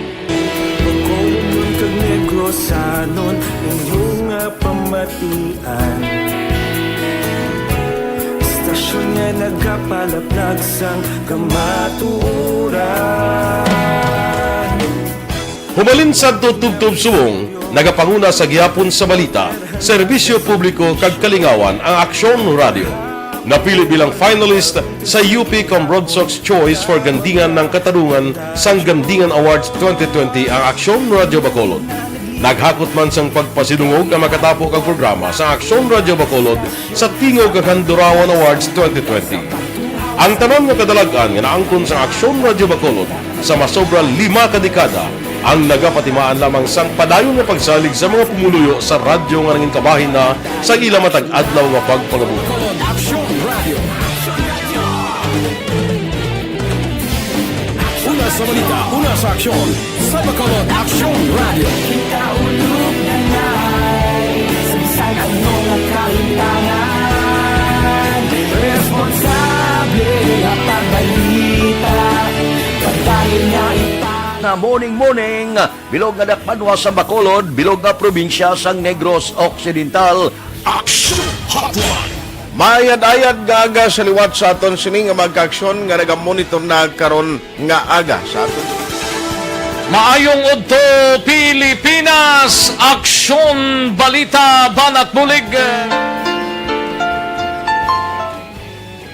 Bacolod kag Negrosanon, inyo nga pamatian. Istasyon nga nagapalaplag sang kamatuoran. Humalin sadto tubtob subong, nagapanguna sa gihapon sa balita, serbisyo publiko kag kalingawan ang Aksyon Radyo. Napili bilang finalist sa U P Comrade Sox Choice for Gandingan ng Katarungan sang Gandingan Awards twenty twenty ang Aksyon Radyo Bacolod. Naghakot man sang pagpasidungog ang makatapo kag programa sa Aksyon Radyo Bacolod sa Tingog kag Handurawan Awards twenty twenty. Ang tanan nga kadalag-an nga naangkon sa Aksyon Radyo Bacolod sa masobra lima ka dekada ang nagapatimaan lamang sang padayon nga pagsalig sa mga pumuluyo sa radyo nga nangin kabahin na sa ila matag adlaw nga pagpangabuhi. Aksyon Radio. Una sa balita, una sa aksyon, sa Bacolod Aksyon Radio. Kaulog na nai, sa bisan ano nga kalimtangan, responsable nga pagbalita, pagbalin nga ita. Na morning, morning, bilog nga dakpanwa sa Bacolod, bilog nga probinsya sang Negros Occidental. Action Hotline. Maayad-ayad nga aga sa liwat sa aton sini nga mga kaaksyon nga nagamonitor na karon nga aga sa aton. Maayong udto, Pilipinas! Aksyon, balita, banat bulig.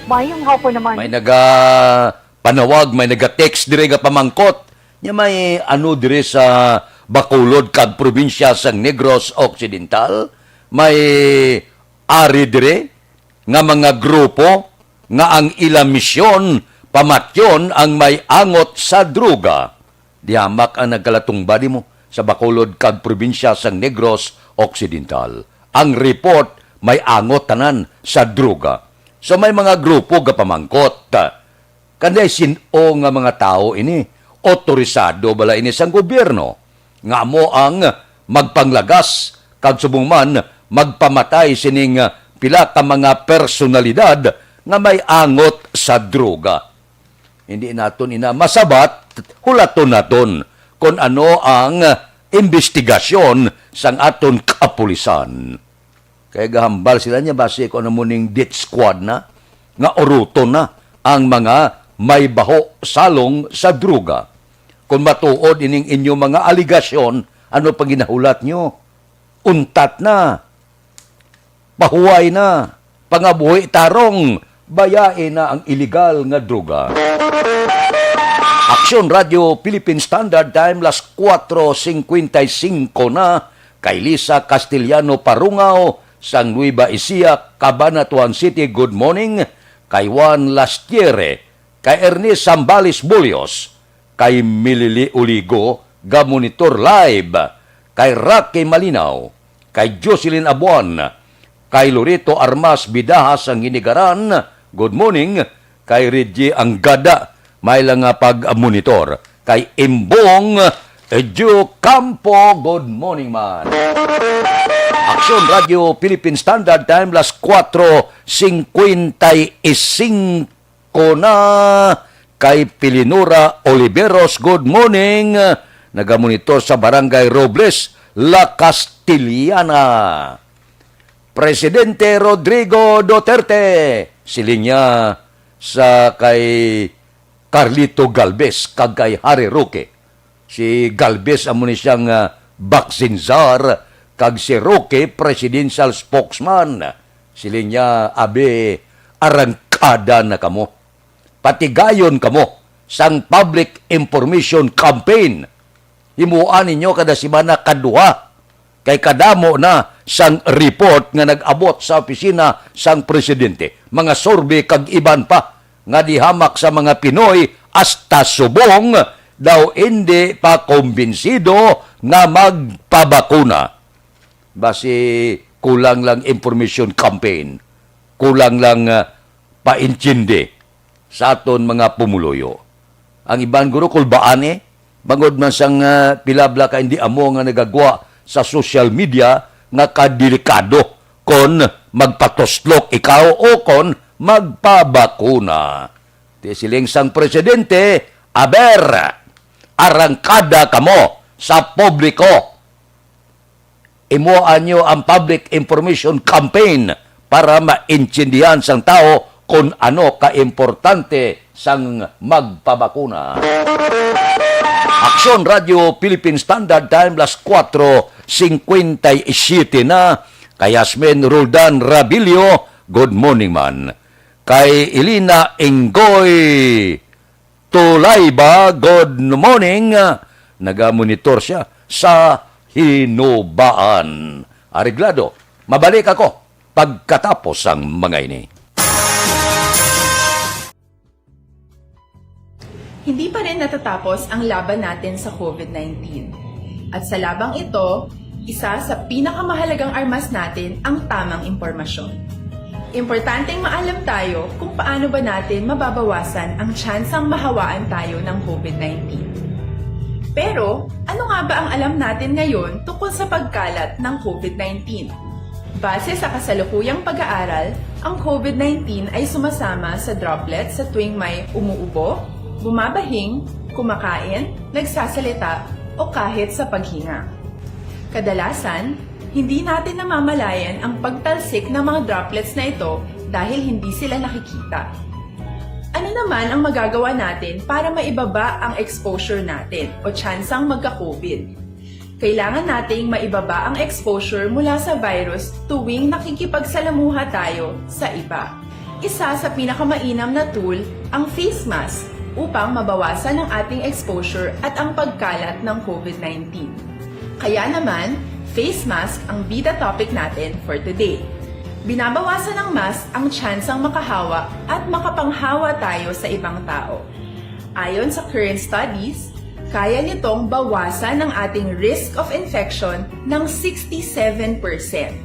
Maayong hapon naman. May naga panawag, may naga-text diri nga pamangkot. Nya may ano diri sa Bacolod kag probinsya sang Negros Occidental? May ari diri nga mga grupo nga ang ila misyon pamatyon ang may angot sa droga. Dihamak ang nagkalatumba nimo sa Bacolod kag probinsya sang Negros Occidental. Ang report may angot tanan sa droga. So may mga grupo gapamangkot. Kanday sin-o nga mga tawo ini? Otorisado bala ini sang gobyerno nga amo ang magpanglagas kag subong man magpamatay sining pila ka mga personalidad nga may angot sa droga? Hindi naton ina masabat, hulaton naton kon ano ang imbestigasyon sang aton kapulisan. Kay gahambal sila niya basi kung ano mo ning death squad na, nga uruton na ang mga may baho salong sa droga. Kung matuod ining inyo mga aligasyon, ano pa ginahulat nyo? Untat na. Pahuway na. Pangabuhi tarong. Bayai na ang iligal nga droga. Aksyon Radio Philippine Standard Time, las kuwatro singkwenta y singko na. Kay Lisa Castellano Parungaw sang Nueva Ecija, Cabanatuan City, good morning. Kay Juan Lastiere, kay Ernest Zambales Bullos, kay Milili Uligo, ga-monitor live, kay Rocky Malinaw, kay Jocelyn Abuan, kay Loreto Armas Bidaha sang Hinigaran, good morning, kay Reggie Anggada, may lang nga pag-monitor, kay Imbong Edu Campo, good morning man. Aksyon Radio Philippine Standard Time, las kuwatro singkwenta y singko na. Kay Pilinura Oliveros, good morning. Nagamonitor sa Barangay Robles, La Castellana. Presidente Rodrigo Duterte, siling niya sa kay Carlito Galvez kag kay Harry Roque. Si Galvez amo ni siyang, ah, vaccine czar, kag si Roque presidential spokesman. Siling niya, "Abi, arangkada na kamo. Patigayon kamo. sang public information campaign. Himuan ninyo kada semana kaduha. Kay kadamo na sang report nga nag-abot sa opisina sang presidente, mga survey kag iban pa, nga dihamak sa mga Pinoy hasta subong daw indi pa kumbinsido nga magpabakuna. Basi kulang lang information campaign, kulang lang, ah, paintindi sa aton mga pumuluyo. Ang iban guro kulbaan, eh, bangod man sang, ah, pilabla ka hindi amo nga nagagwa sa social media nga kadelikado kon magpatuslok ikaw o kon magpabakuna. Ti siling sang presidente, "Aber, arangkada kamo sa publiko." Imuha nyo ang public information campaign para maintindihan sang tawo kon ano ka importante sang magpabakuna. Aksyon Radio Philippine Standard Time, las kuwatro singkwenta y siyete na. Kay Yasmin Roldan Rabilio, good morning man. Kay Elena Ingoy Tulayba, good morning. Nagamonitor siya sa Hinubaan. Areglado, mabalik ako pagkatapos sang mga ini. Hindi pa rin natatapos ang laban natin sa COVID nineteen. At sa labang ito, isa sa pinakamahalagang armas natin ang tamang impormasyon. Importanteng maalam tayo kung paano ba natin mababawasan ang tsansang mahawaan tayo ng COVID nineteen. Pero, ano nga ba ang alam natin ngayon tungkol sa pagkalat ng COVID nineteen? Base sa kasalukuyang pag-aaral, ang COVID nineteen ay sumasama sa droplets sa tuwing may umuubo, bumabahing, kumakain, nagsasalita, o kahit sa paghinga. Kadalasan, hindi natin namamalayan ang pagtalsik ng mga droplets na ito dahil hindi sila nakikita. Ano naman ang magagawa natin para maibaba ang exposure natin o tsansang magka-COVID? Kailangan nating maibaba ang exposure mula sa virus tuwing nakikipagsalamuha tayo sa iba. Isa sa pinakamainam na tool ang face mask upang mabawasan ang ating exposure at ang pagkalat ng COVID nineteen. Kaya naman, face mask ang bida topic natin for today. Binabawasan ng mask ang tsansang makahawa at makapanghawa tayo sa ibang tao. Ayon sa current studies, kaya nitong bawasan ang ating risk of infection ng sixty-seven percent.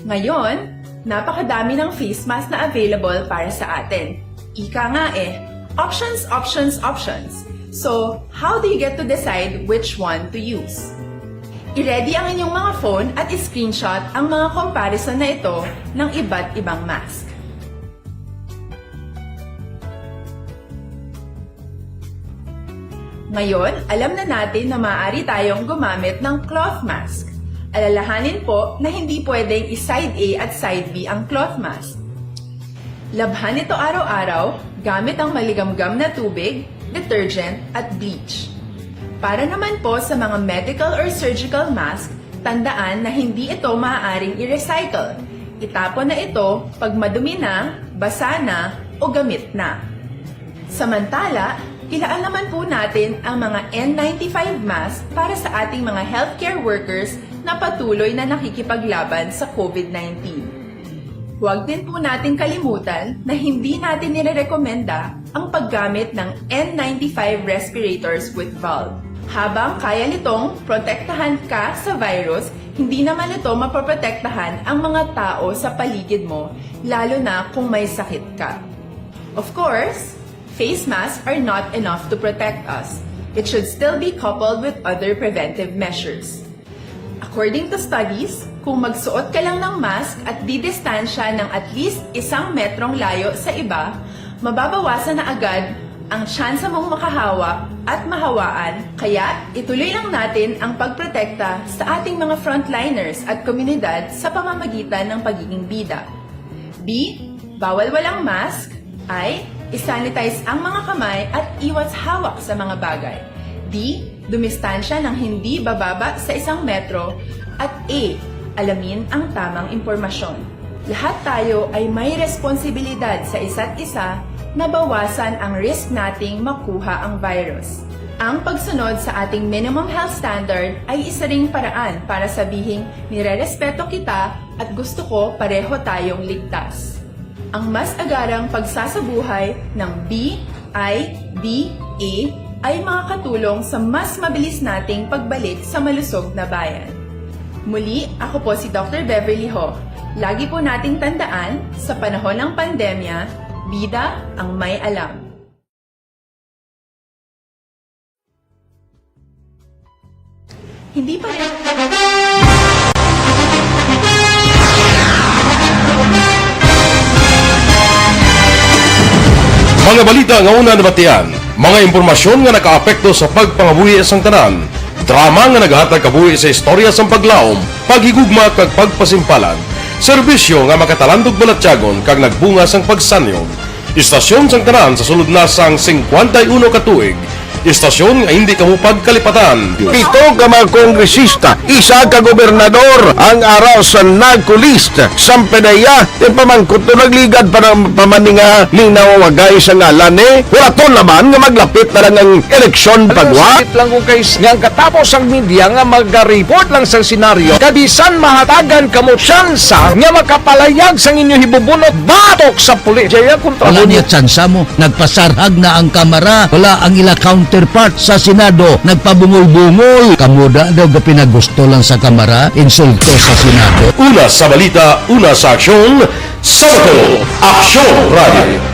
Ngayon, napakadami ng face mask na available para sa atin. Ika nga eh, options, options, options. So, how do you get to decide which one to use? I-ready ang inyong mga phone at i-screenshot ang mga comparison na ito ng iba't ibang mask. Ngayon, alam na natin na maaari tayong gumamit ng cloth mask. Alalahanin po na hindi pwedeng i-side A at side B ang cloth mask. Labhan ito araw-araw gamit ang maligamgam na tubig, detergent, at bleach. Para naman po sa mga medical or surgical mask, tandaan na hindi ito maaaring i-recycle. Itapon na ito pag madumi na, basa na, o gamit na. Samantala, ilaan naman po natin ang mga N ninety-five mask para sa ating mga healthcare workers na patuloy na nakikipaglaban sa COVID nineteen. Huwag din po nating kalimutan na hindi natin nirerekomenda ang paggamit ng N ninety-five respirators with valve. Habang kaya nitong protektahan ka sa virus, hindi naman ito mapoprotektahan ang mga tao sa paligid mo, lalo na kung may sakit ka. Of course, face masks are not enough to protect us. It should still be coupled with other preventive measures. According to studies, kung magsuot ka lang ng mask at didistansya ng at least isang metrong layo sa iba, mababawasan na agad ang tsansa mong makahawa at mahawaan. Kaya, ituloy lang natin ang pagprotekta sa ating mga frontliners at komunidad sa pamamagitan ng pagiging bida. B, bawal walang mask. I, isanitize ang mga kamay at iwas hawak sa mga bagay. D, dumistansya ng hindi bababa sa isang metro. At E, alamin ang tamang impormasyon. Lahat tayo ay may responsibilidad sa isa't isa mabawasan ang risk nating makuha ang virus. Ang pagsunod sa ating minimum health standard ay isa ring paraan para sabihing nirerespeto kita at gusto ko pareho tayong ligtas. Ang mas agarang pagsasabuhay ng B I B A ay makakatulong sa mas mabilis nating pagbalik sa malusog na bayan. Muli, ako po si Doctor Beverly Ho. Lagi po nating tandaan, sa panahon ng pandemya, bida ang may alam. Hindi pa rin. Mga balita nga una nabatian, mga impormasyon nga nakaapekto sa pagpangabuhi sang tanan, drama nga nagahatag kabuhi sa istorya sang paglaom, paghigugma kag pagpasimpalan, serbisyo nga makatalandog balatyagon kag nagbunga sang pagsanyon. Istasyon sang tanan sa sulod na sang singkwenta y uno ka tuig. Istasyon nga hindi kamo pagkalipatan. Pito ka mga kongresista, isa ka gobernador, ang ara sa NAGCO list. Sang P D E A, ti pamangkot to nagligad pa ng pamaninga ning nawawagay sa ngalan ni. Wala to naman nga maglapit na lang ang eleksyon pagwa. Sakit lang kung kay nga ang katapos ang media nga magareport lang sa senaryo, kabisan mahatagan kamo tsansa nga makapalayag sang inyo hibubunot batok sa pulis. Jaya kontra Wala mo. Niya tsansa mo. Nagpasarhag na ang Kamara. Wala ang ila counterpart sa Senado. Nagpabungol-bungol. Kamo da daw gapinagusto lang sa Kamara. Insulto sa Senado. Una sa balita, una sa aksyon, sa Bacolod, Aksyon Radio.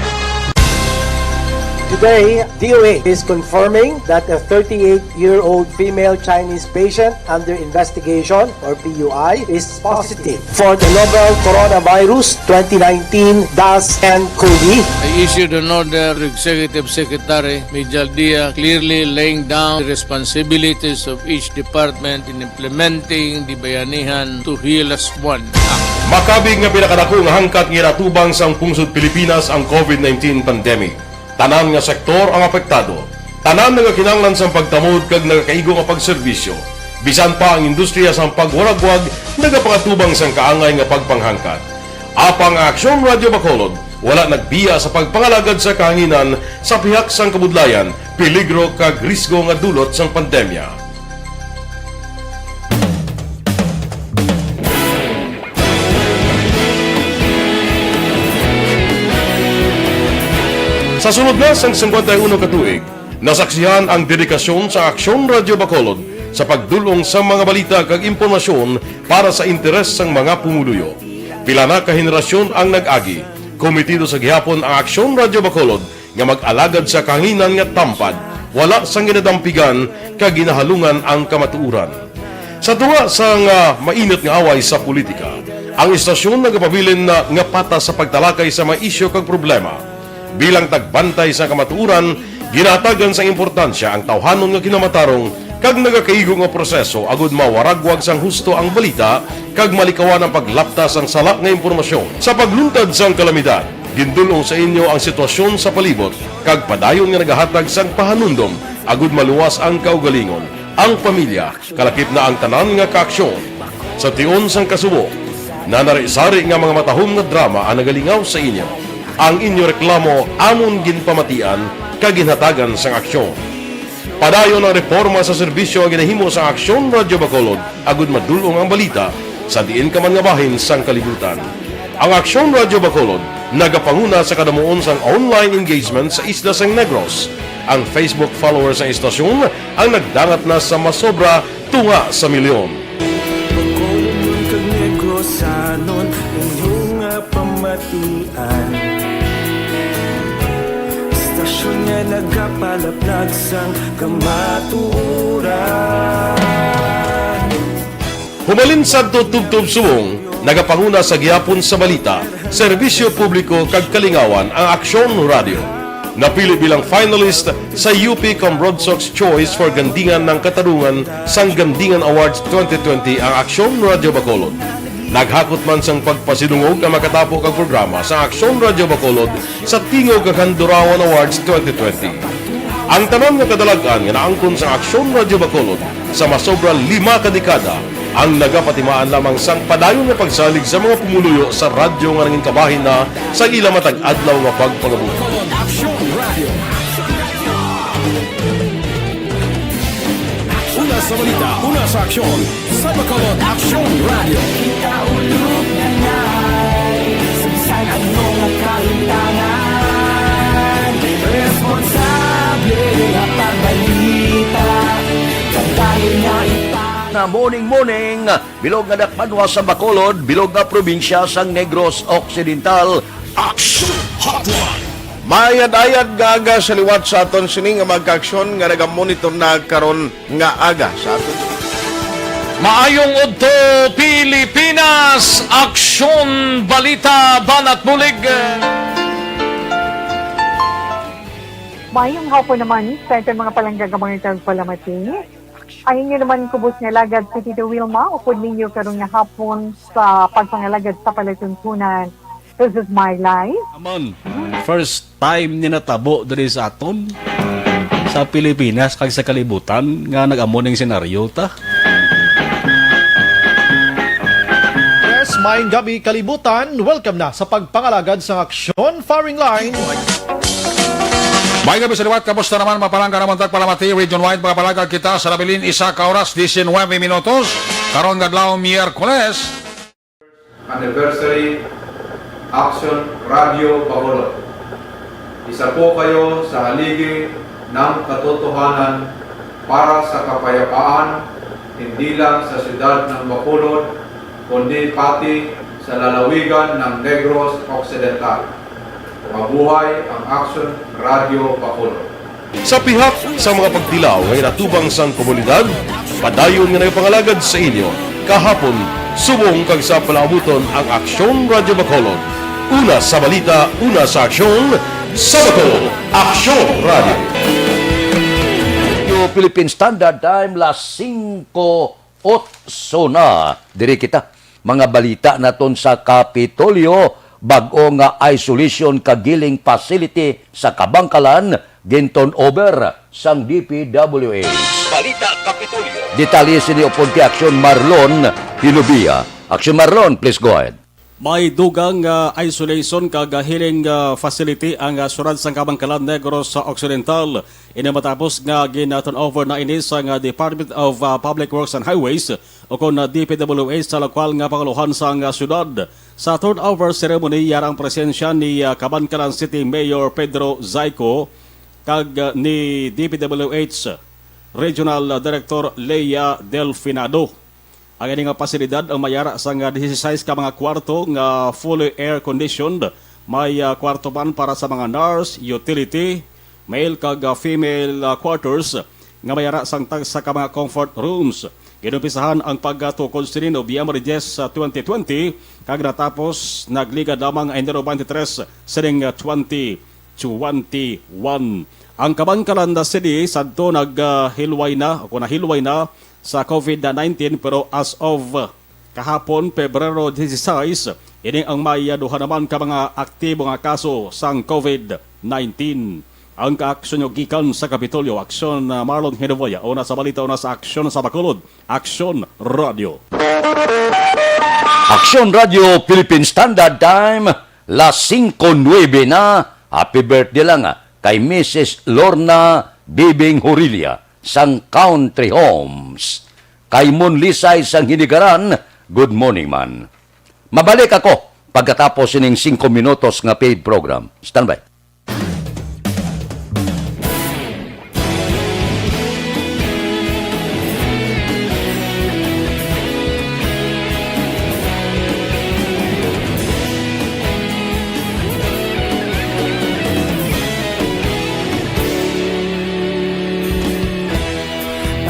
Today, D O A is confirming that a thirty-eight-year-old female Chinese patient under investigation, or P U I, is positive for the novel coronavirus twenty nineteen dash N COVID. I issued an order to Executive Secretary Mijal Dia, clearly laying down the responsibilities of each department in implementing the Bayanihan to Heal Us One Act. Makabig nga pinakadako nga hangkat nga ginatubang sang pungsod Pilipinas ang COVID nineteen pandemic. Tanan nga sektor ang apektado. Tanan nagakinahanglan sang pagtamod kag nagakaigo nga pagserbisyo. Bisan pa ang industriya sang pagwaragwag nagapangatubang sang kaangay nga pagpanghangkat. Apang ang Aksyon Radio Bacolod wala nagbiya sa pagpangalagad sa kahanginan sa pihak sang kabudlayan, peligro kag risgo nga dulot sang pandemya. Sa sulod na sang singkwenta y uno ka tuig, nasaksihan ang dedikasyon sa Aksyon Radio Bacolod sa pagdul-ong sa mga balita kag impormasyon para sa interes sang mga pumuluyo. Pila na ka henerasyon ang nag-agi. Komitido sa gihapon ang Aksyon Radio Bacolod nga mag-alagad sa kahanginan nga tampad, wala sang ginadampigan kag ginahalungan ang kamatuoran. Sa tunga sang, ah, mainit nga away sa politika, ang istasyon nagapabilin na nga patas sa pagtalakay sa mga isyu kag problema. Bilang tagbantay sa kamatuoran, ginahatagan sang importansya ang tawhanon nga kinamatarong kag nagakaigo nga proseso agud mawaragwag sang husto ang balita kag malikawan ang paglapta sang sala nga impormasyon. Sa pagluntad sang kalamidad, gindul-ong sa inyo ang sitwasyon sa palibot kag padayon nga nagahatag sang pahanumdom agud maluwas ang kaugalingon, ang pamilya, kalakip na ang tanan nga kaaksyon. Sa tion sang kasubo, nanari-sari nga mga matahom nga drama ang nagalingaw sa inyo. Ang inyo reklamo amon ginpamatian kag ginhatagan sang aksyon. Padayon ang reporma sa serbisyo nga ginahimo sang Aksyon Radio Bacolod agud madul-ong ang balita sa diin ka man nga bahin sang kalibutan. Ang Aksyon Radio Bacolod nagapanguna sa kadamuon sang online engagement sa isla sang Negros. Ang Facebook followers sang istasyon ang nagdangat na sa masobra tunga sa milyon. Bacolod man kag Negrosanon, inyo nga pamatian. Istasyon nga nagapalaplag sang kamatuoran. Humalin sadto tubtob subong, nagapanguna sa gihapon sa balita, serbisyo publiko kag kalingawan ang Aksyon Radio. Napili bilang finalist sa U P Cambronsox Choice for Gandingan ng Katarungan sang Gandingan Awards twenty twenty ang Aksyon Radio Bacolod. Naghakot man sang pagpasidungog ang makatapo kag programa sa Aksyon Radio Bacolod sa Tingog kag Handurawan Awards twenty twenty. Ang tanan nga kadalag-an nga naangkon sa Aksyon Radio Bacolod sa masobra lima ka dekada Ang nagapatimaan lamang sang padayon nga pagsalig sa mga pumuluyo sa radyo nga nangin kabahin na sa ila matag adlaw nga pagpangabuhi. Bacolod Aksyon Radio. Una sa balita, una sa aksyon, sa Bacolod Aksyon Radio. Kita ulog na nai, sa ano nga kaintangan, responsable nga pagbalita, kadayon nga ita- Na morning, morning, bilog nga dakbanwa sa Bacolod, bilog nga probinsya sang Negros Occidental. Action Hotline. Mayad-ayad nga aga sa liwat sa aton sini nga mga kaaksyon nga nagamonitor na karon nga aga sa aton. Maayong udto, Pilipinas! Aksyon, balita, banat bulig. Mayong hapon naman sa aton mga palangga nga mga tagpalamati. Ang inyo naman kubos nga alagad si Tito Wilma, upod ninyo karon nga hapon sa pagpangalagad sa palatuntunan. This is my life. Amon, first time ni natabo diri sa aton, sa Pilipinas kag sa kalibutan, nga nag-amo ning senaryo ta. Yes, maayong gabi, kalibutan. Welcome na sa pagpangalagad sa Aksyon Firing Line. May gabi sa liwat, kamusta naman, mga palangga namon tagpalamati? Region wide, mga palangga, kita sa nabilin, isa ka oras, diecinuebe minutos. Karon nga adlaw, Miyerkules. Anniversary, Action Radio Bacolod. Isa po kayo sa haligi ng katotohanan para sa kapayapaan, hindi lang sa siyudad ng Bacolod, kundi pati sa lalawigan ng Negros Occidental. Mabuhay ang Action Radio Bacolod. Sa pihak sa mga pagtilaw nga inatubang sang komunidad, padayon nga nagapangalagad sa inyo kahapon, subong kag sa palaabuton ang Aksyon Radyo Bacolod. Una sa balita, una sa aksyon, sa Bacolod, Aksyon Radyo. Yo, Philippine Standard Time, las singko otso na. Diri kita. Mga balita naton sa Kapitolyo, bag-o nga isolation kag healing facility sa Kabankalan, gin-turn over sang D P W H. Balita Kapitolyo. Detalye sini upod kay Aksyon Marlon Hilubia. Aksyon Marlon, please go ahead. May dugang, ah, isolation kag, ah, healing, ah, facility ang, ah, syudad sang Kabankalan, Negros Occidental. Ini matapos nga gin-turn over na ini sang, ah, Department of, ah, Public Works and Highways, o kon, ah, D P W H, sa lokal nga pangulohan sang, ah, syudad. Sa turnover ceremony, yara ang presensya ni, ah, Kabankalan City Mayor Pedro Zayco kag, ah, ni D P W H Regional, ah, Director Lea Delfinado. Ang ini nga pasilidad ang may ara sang, ah, dieciséis ka mga kwarto nga fully air-conditioned. May, ah, kwarto man para sa mga nurse, utility, male kag, ah, female, ah, quarters nga may ara sang tagsa ka mga comfort rooms. Ginumpisahan ang pagtukod sini Nobyembre diyes, ah, twenty twenty, kag natapos nagligad lamang Enero twenty-three sining, ah, twenty twenty-one. Ang Kabankalan na City sadto nag, ah, hilway na o kon nahilway na sa COVID nineteen, pero as of kahapon, Pebrero dieciséis, ini ang may duha naman ka mga aktibo nga kaso sang COVID nineteen. Ang kaaksyon nyo gikan sa Kapitolyo, Aksyon, ah, Marlon Hinuboya, una sa balita, una sa aksyon sa Bacolod, Aksyon Radio. Aksyon Radio, Philippine Standard Time, las singko nuebe na. Happy birthday lang, ah, kay Missus Lorna Bibing Horilia sang Country Homes. Kay Mon Lisay sang Hinigaran, good morning man. Mabalik ako pagkatapos sining singko minutos nga paid program. Standby.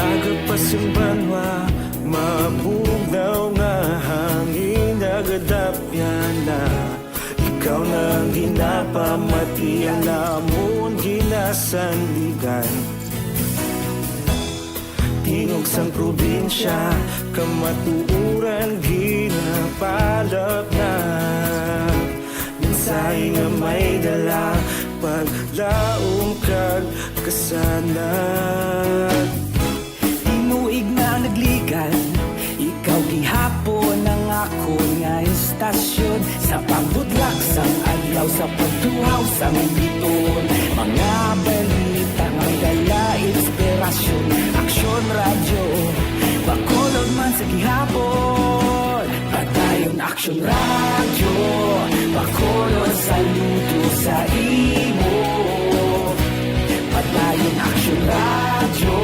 Aga pa sang banwa, mabugnaw nga hangin nagadapyan na. Ikaw na ang ginapamati, ang amon ginasandigan. Tingog sang probinsya, kamatuoran ginapalapnap. Mensahe nga may dala, paglaom kag kasanag. Tinuig na nagligad, ikaw Sa pagtuhaw sang biton, mga balita nga may dala inspirasyon. Aksyon Radyo, Bacolod man sa gihapon. Padayon Aksyon Radyo, Bacolod saludo sa imo. Padayon Aksyon Radyo,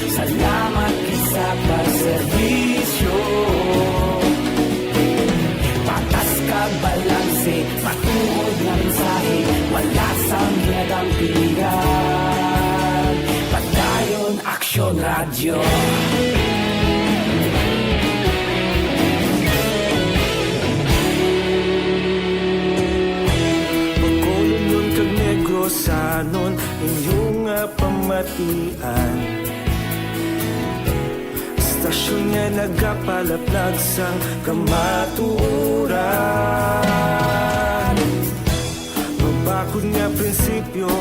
salamat gid sa pagserbisyo. Patas kag balanse, matuod nga mensahe, wala sang ginadampigan. Padayon Aksyon Radyo. Bacolodnon kag Negrosanon, inyo nga pamatian. Istasyon nga nagapalaplag sang kamatuoran. Mabakod nga prinsipyo,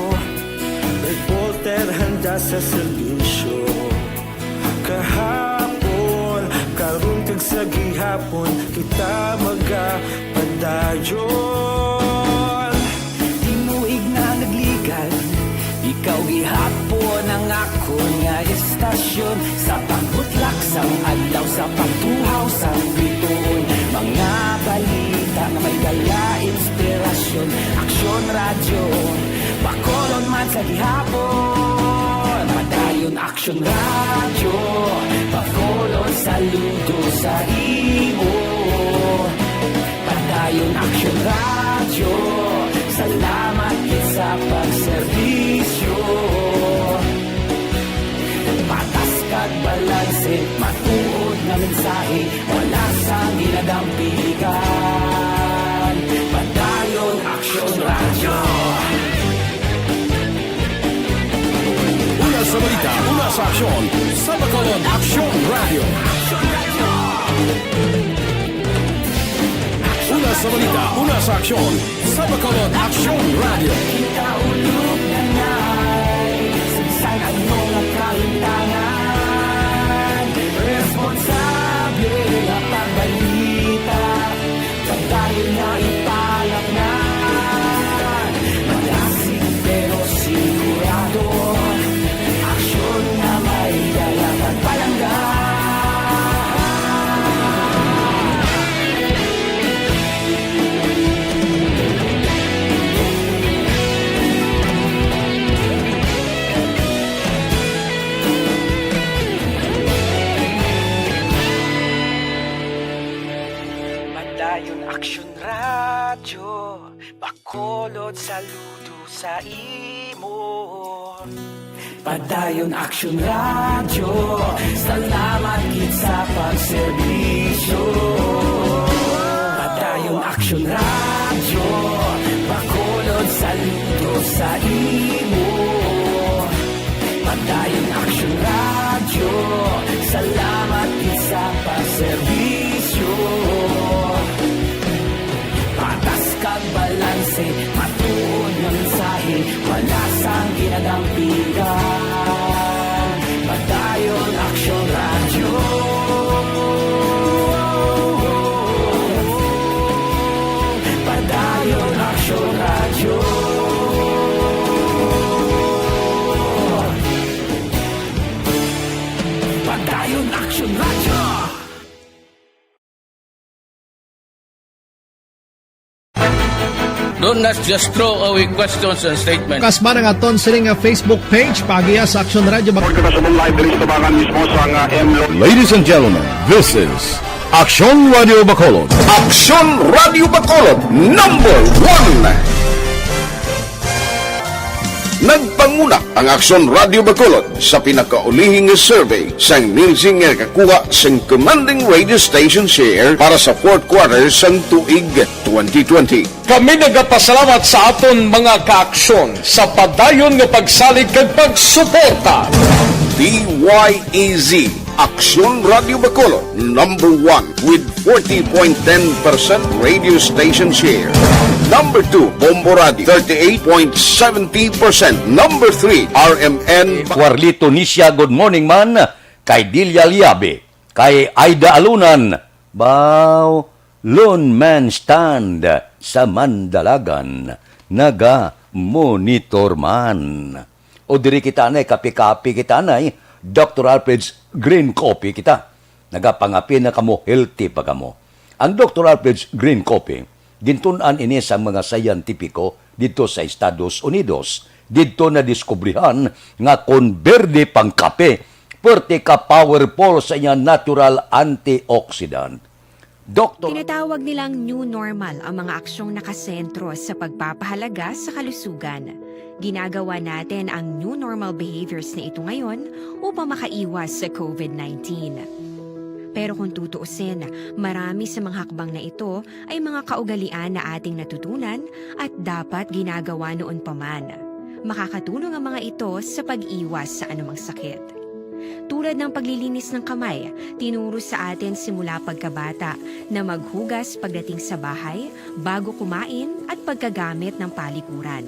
reporter handa sa serbisyo. Kahapon, karon kag sa gihapon, kita magapadayon. Tinuig na nagligad, ikaw gihapon ang akon nga istasyon. Sa pagbutlak sang adlaw, sa pagtuhaw sang bituon, mga balita nga may dala inspirasyon. Aksyon Radyo, Bacolod man sa gihapon. Padayon Aksyon Radyo, Bacolod saludo sa imo. Padayon Aksyon Radyo, salamat gid sa pagserbisyo. Patas kag balanse, matuod nga mensahe, wala sang ginadampigan. Padayon Aksyon Radyo. Una sa balita, una sa aksyon, sa Bacolod Aksyon Radyo. Una sa balita, una sa aksyon, sa Bacolod Aksyon Radyo. Kita ulog na nay, sa bisan ano nga kalimtangan, responsable nga pagbalita. Padayon nga ipalaknan, malasig pero sigurado, aksyon nga may dala kag palangga. Padayon Aksyon Radyo, Bacolod saludo sa imo. Padayon Aksyon Radyo, salamat gid sa pagserbisyo. Padayon Aksyon Radyo, Bacolod saludo sa imo. Padayon Aksyon Radyo, salamat gid sa pagserbisyo. Patas kag balanse, matuod nga mensahe, wala sang ginadampigan. Padayon Aksyon Radyo. Padayon Aksyon Radyo. Padayon Aksyon Radyo. Don't not just throw away questions and statements. Kasba nga aton sini nga Facebook page, paagiha sa Aksyon Radyo. Report kita subong live diri sa tubangan mismo sa nga M Lo- Ladies and gentlemen, this is Aksyon Radio Bacolod. Aksyon Radio Bacolod, number one. Nagpanguna ang Aksyon Radio Bacolod sa pinakaulihing survey sang Nielsen nga nakakuha sang commanding radio station share para sa fourth quarter sang tuig twenty twenty. Kami nagapasalamat sa aton mga kaaksyon sa padayon nga pagsalig kag pagsuporta. D Y E Z, Aksyon Radio Bacolod, number one with forty point ten percent radio station share. Number two, Bombo Radio, thirty-eight point seventy percent. Number three, R M N. Warlito Nisia, good morning man. Kay Delia Liabe, kay Aida Alunan, Bao, Lone Man Stand sa Mandalagan. naga-monitor man. O diri kita anay, kape-kape kita anay, Doctor Alfred's Green Coffee kita. Nagapangape na kamo, healthy pa kamo. Ang Doctor Alfred's Green Coffee, gintun-an ini sang mga siyentipiko didto sa Estados Unidos. Didto nadiskubrihan nga kon berde pang kape, puwerte ka powerful sa iya natural antioxidant. Doktor. Tinatawag nilang new normal ang mga aksyong nakasentro sa pagpapahalaga sa kalusugan. Ginagawa natin ang new normal behaviors na ito ngayon upang makaiwas sa covid nineteen. Pero kung tutuusin, marami sa mga hakbang na ito ay mga kaugalian na ating natutunan at dapat ginagawa noon pa man. Makakatulong ang mga ito sa pag-iwas sa anumang sakit. Tulad ng paglilinis ng kamay, tinuro sa atin simula pagkabata na maghugas pagdating sa bahay, bago kumain, at pagkagamit ng palikuran.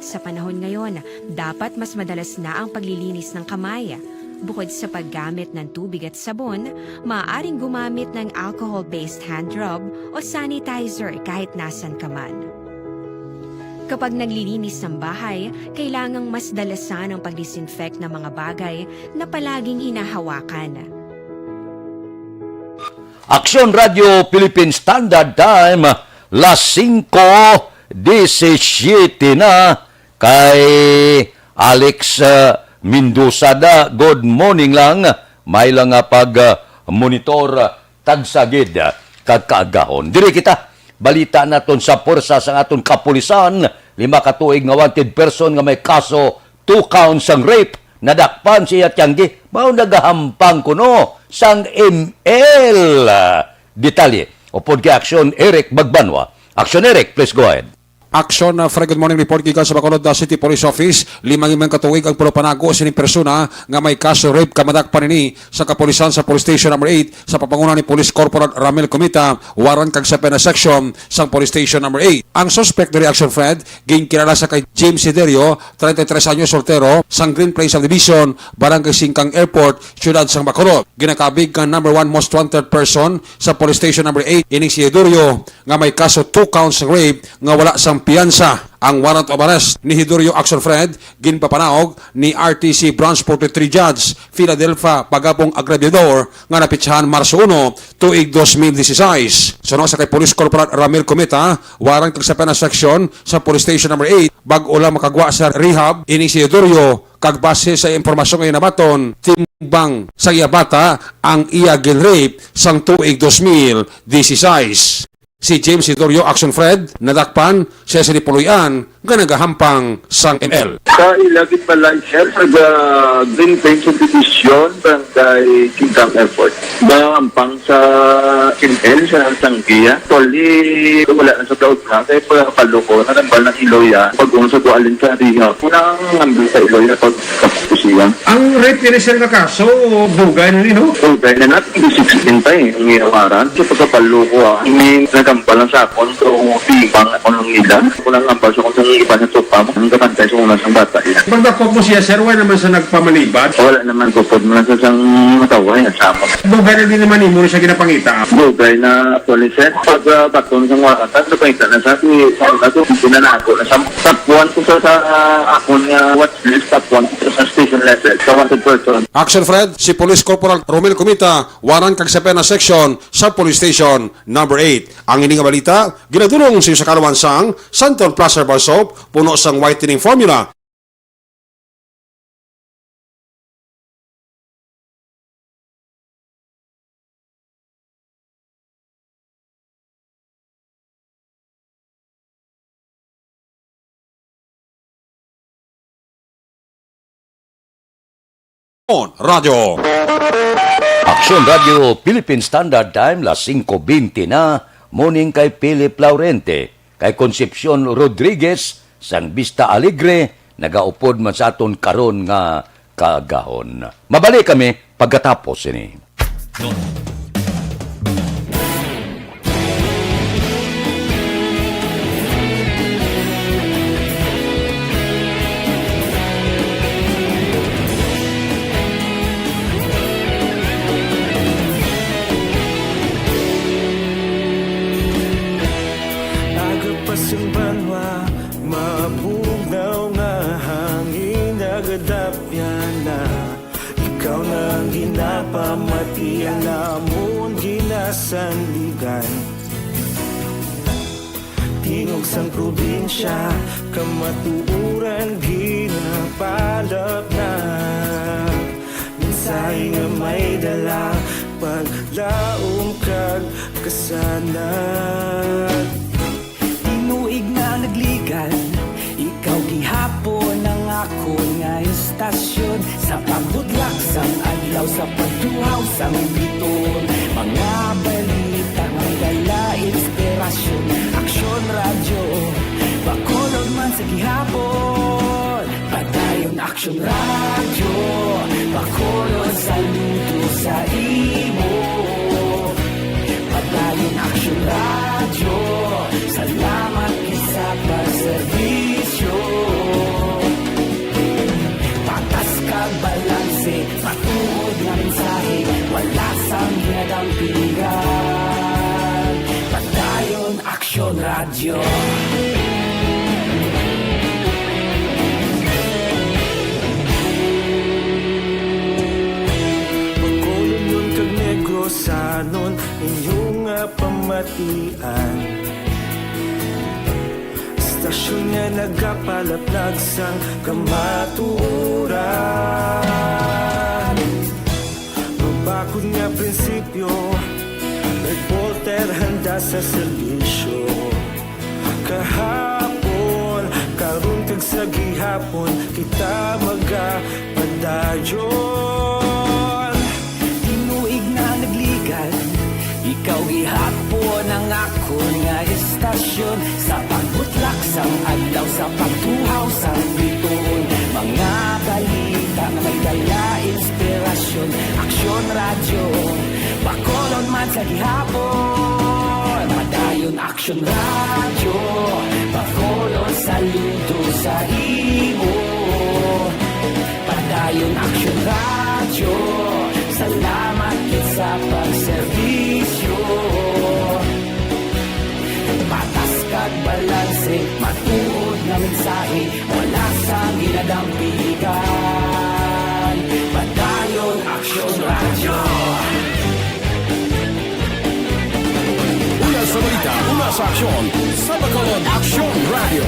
Sa panahon ngayon, dapat mas madalas na ang paglilinis ng kamay. Bukod sa paggamit ng tubig at sabon, maaaring gumamit ng alcohol-based hand rub o sanitizer kahit nasan ka man. Kapag naglilinis ng bahay, kailangang mas dalasan ang pag-disinfect ng mga bagay na palaging hinahawakan. Aksyon Radio Philippine Standard Time, las singko disisiyete na. Kay Alex, uh, Mendoza da, good morning lang. May lang nga pag, uh, monitor, uh, tagsagid, uh, kag kaagahon. Diri kita, balita naton sa pwersa sang aton kapulisan, lima ka tuig nga wanted person nga may kaso, two counts sang rape, nadakpan sa iya tiyanggi, mao nagahampang kuno sang M L. Detalye, upod kay Aksyon Eric Magbanwa. Aksyon Eric, please go ahead. Aksyon, uh, Fred, good morning report gikan sa Bacolod, uh, City Police Office. Lima man ka tuig ang pulupanago sining persona nga may kaso rape, kag madakpan ini sa kapulisan sa Police Station Number Eight sa pamanguna ni Police Corporal Ramil Comita, Warrant kag Subpoena Section sang Police Station Number Eight. Ang suspect diri, Aksyon Fred, ginkilala sa kay James Siderio, treinta y tres anyos, soltero, sang Green Plains Subdivision, Barangay Singkang Airport, Siyudad sang Bacolod. Ginakabig nga number one most wanted person sa Police Station Number Eight, ining si Siderio, nga may kaso two counts rape nga wala sang piyansa. Ang warrant of arrest ni Siderio, Aksyon Fred, ginpapanaog ni R T C Branch forty-three Judge Philadelphia Pagapong Agraviador nga napitsahan Marso uno, tuig dos mil dieciséis. Suno sa kay Police Corporal Ramil Cometa, warrant kag subpoena section sa Police Station Number Eight, bag-o lang makagwa sa rehab ini si Siderio, kag base sa impormasyon nga nabaton, timbang sa iya bata ang iya ginrape sang tuig dos mil dieciséis. Si James Sidorio, Aksyon Fred, nadakpan, siya sini puloy-an nga nagahampang sang M L. Sa ila gid balay, sir, sa Green Plains Subdivision, Barangay Singkang Airport. Nagahampang sa M L, sa Sangkia. Actually, wala na sa daog na. Kaya pala palo ko, nagambal ng Iloya. Pag-unsa ko alin sa rehab. Unang ngambil sa Iloya pag Siya. Ang rape diri, sir, nga kaso, dugay na ni, no? Dugay na na, twenty sixteen pa eh, ang ginawaran. Sa pagkabalo ko, ah, may nagambal lang sa akon, so, di ba nga akon nila? Ako lang nagambal sa akon sa iba na tropa mo, ang kapantay sa una sang bata niya. Pagdakop mo siya, sir, wala naman sa nagpamalibad? Wala naman, gupod mo lang sa sang mataway, ang sama. Dugay na din naman imo siya ginapangita, ah. Dugay na, actually, sir. Pag, ah, baton sa mga katas, napangita na sa, di, sa una to, pinanago na sa, tapuan ko sa, sa, ah, akon nga, what List of wanted sa station level sa wanted person. Action Fred, si Police Corporal Romel Comita, warrant kag subpoena section sa Police Station Number Eight. Ang ini nga balita, ginadul-ong sa inyo sa kaalaman sang Santon Plaza Bar Soap, puno sang whitening formula. On Radyo. Aksyon Radyo Philippine Standard Time, las singko bente na, morning kay Philip Laurente, kay Concepcion Rodriguez, sang Vista Alegre, nagaupod man sa aton karon nga kaagahon. Mabalik kami pagkatapos sini. Aga pa sing banwa, Yana, ikaw na ang ginapamati, ang amon ginasandigan. Tingog sang probinsya, kamatuoran ginapalapnag. Mensahe nga may dala, paglaom kag kasanag. Tinuig nga nagligan, ikaw gihapon ang akon nga istasyon. Sa pagbutlak sang adlaw, sa pagtuhaw sang biton, mga balita nga may dala inspirasyon. Aksyon Radyo, Bacolod man sa gihapon. Padayon Aksyon Radyo, Bacolod, saludo sa imo. Padayon Aksyon Radyo, salamat gid sa pagserbisyo. Patas kag balanse, matuod nga mensahe, wala sang ginadampigan. Padayon Aksyon Radyo. Bacolodnon kag Negrosanon, inyo nga pamatian. Istasyon nga nagapalaplag sang kamatuoran. Mabakod nga prinsipyo, reporter handa sa serbisyo. Kahapon, karon kag sa gihapon, kita magapadayon. Tinuig na nagligan, ikaw gihapon ang akon nga istasyon. Sa pagbutlak sang adlaw, sa pagtuhaw sang bituon, mga balita nga may dala inspirasyon. Aksyon Radyo, Bacolod man sa gihapon. Padayon Aksyon Radyo, Bacolod, saludo sa imo. Padayon Aksyon Radyo, salamat gid sa pagserbisyo. Patas kag balanse, matuod nga mensahe, wala sang ginadampigan. Padayon Aksyon Radyo. Una sa balita, una sa aksyon, sa Bacolod Aksyon Radyo.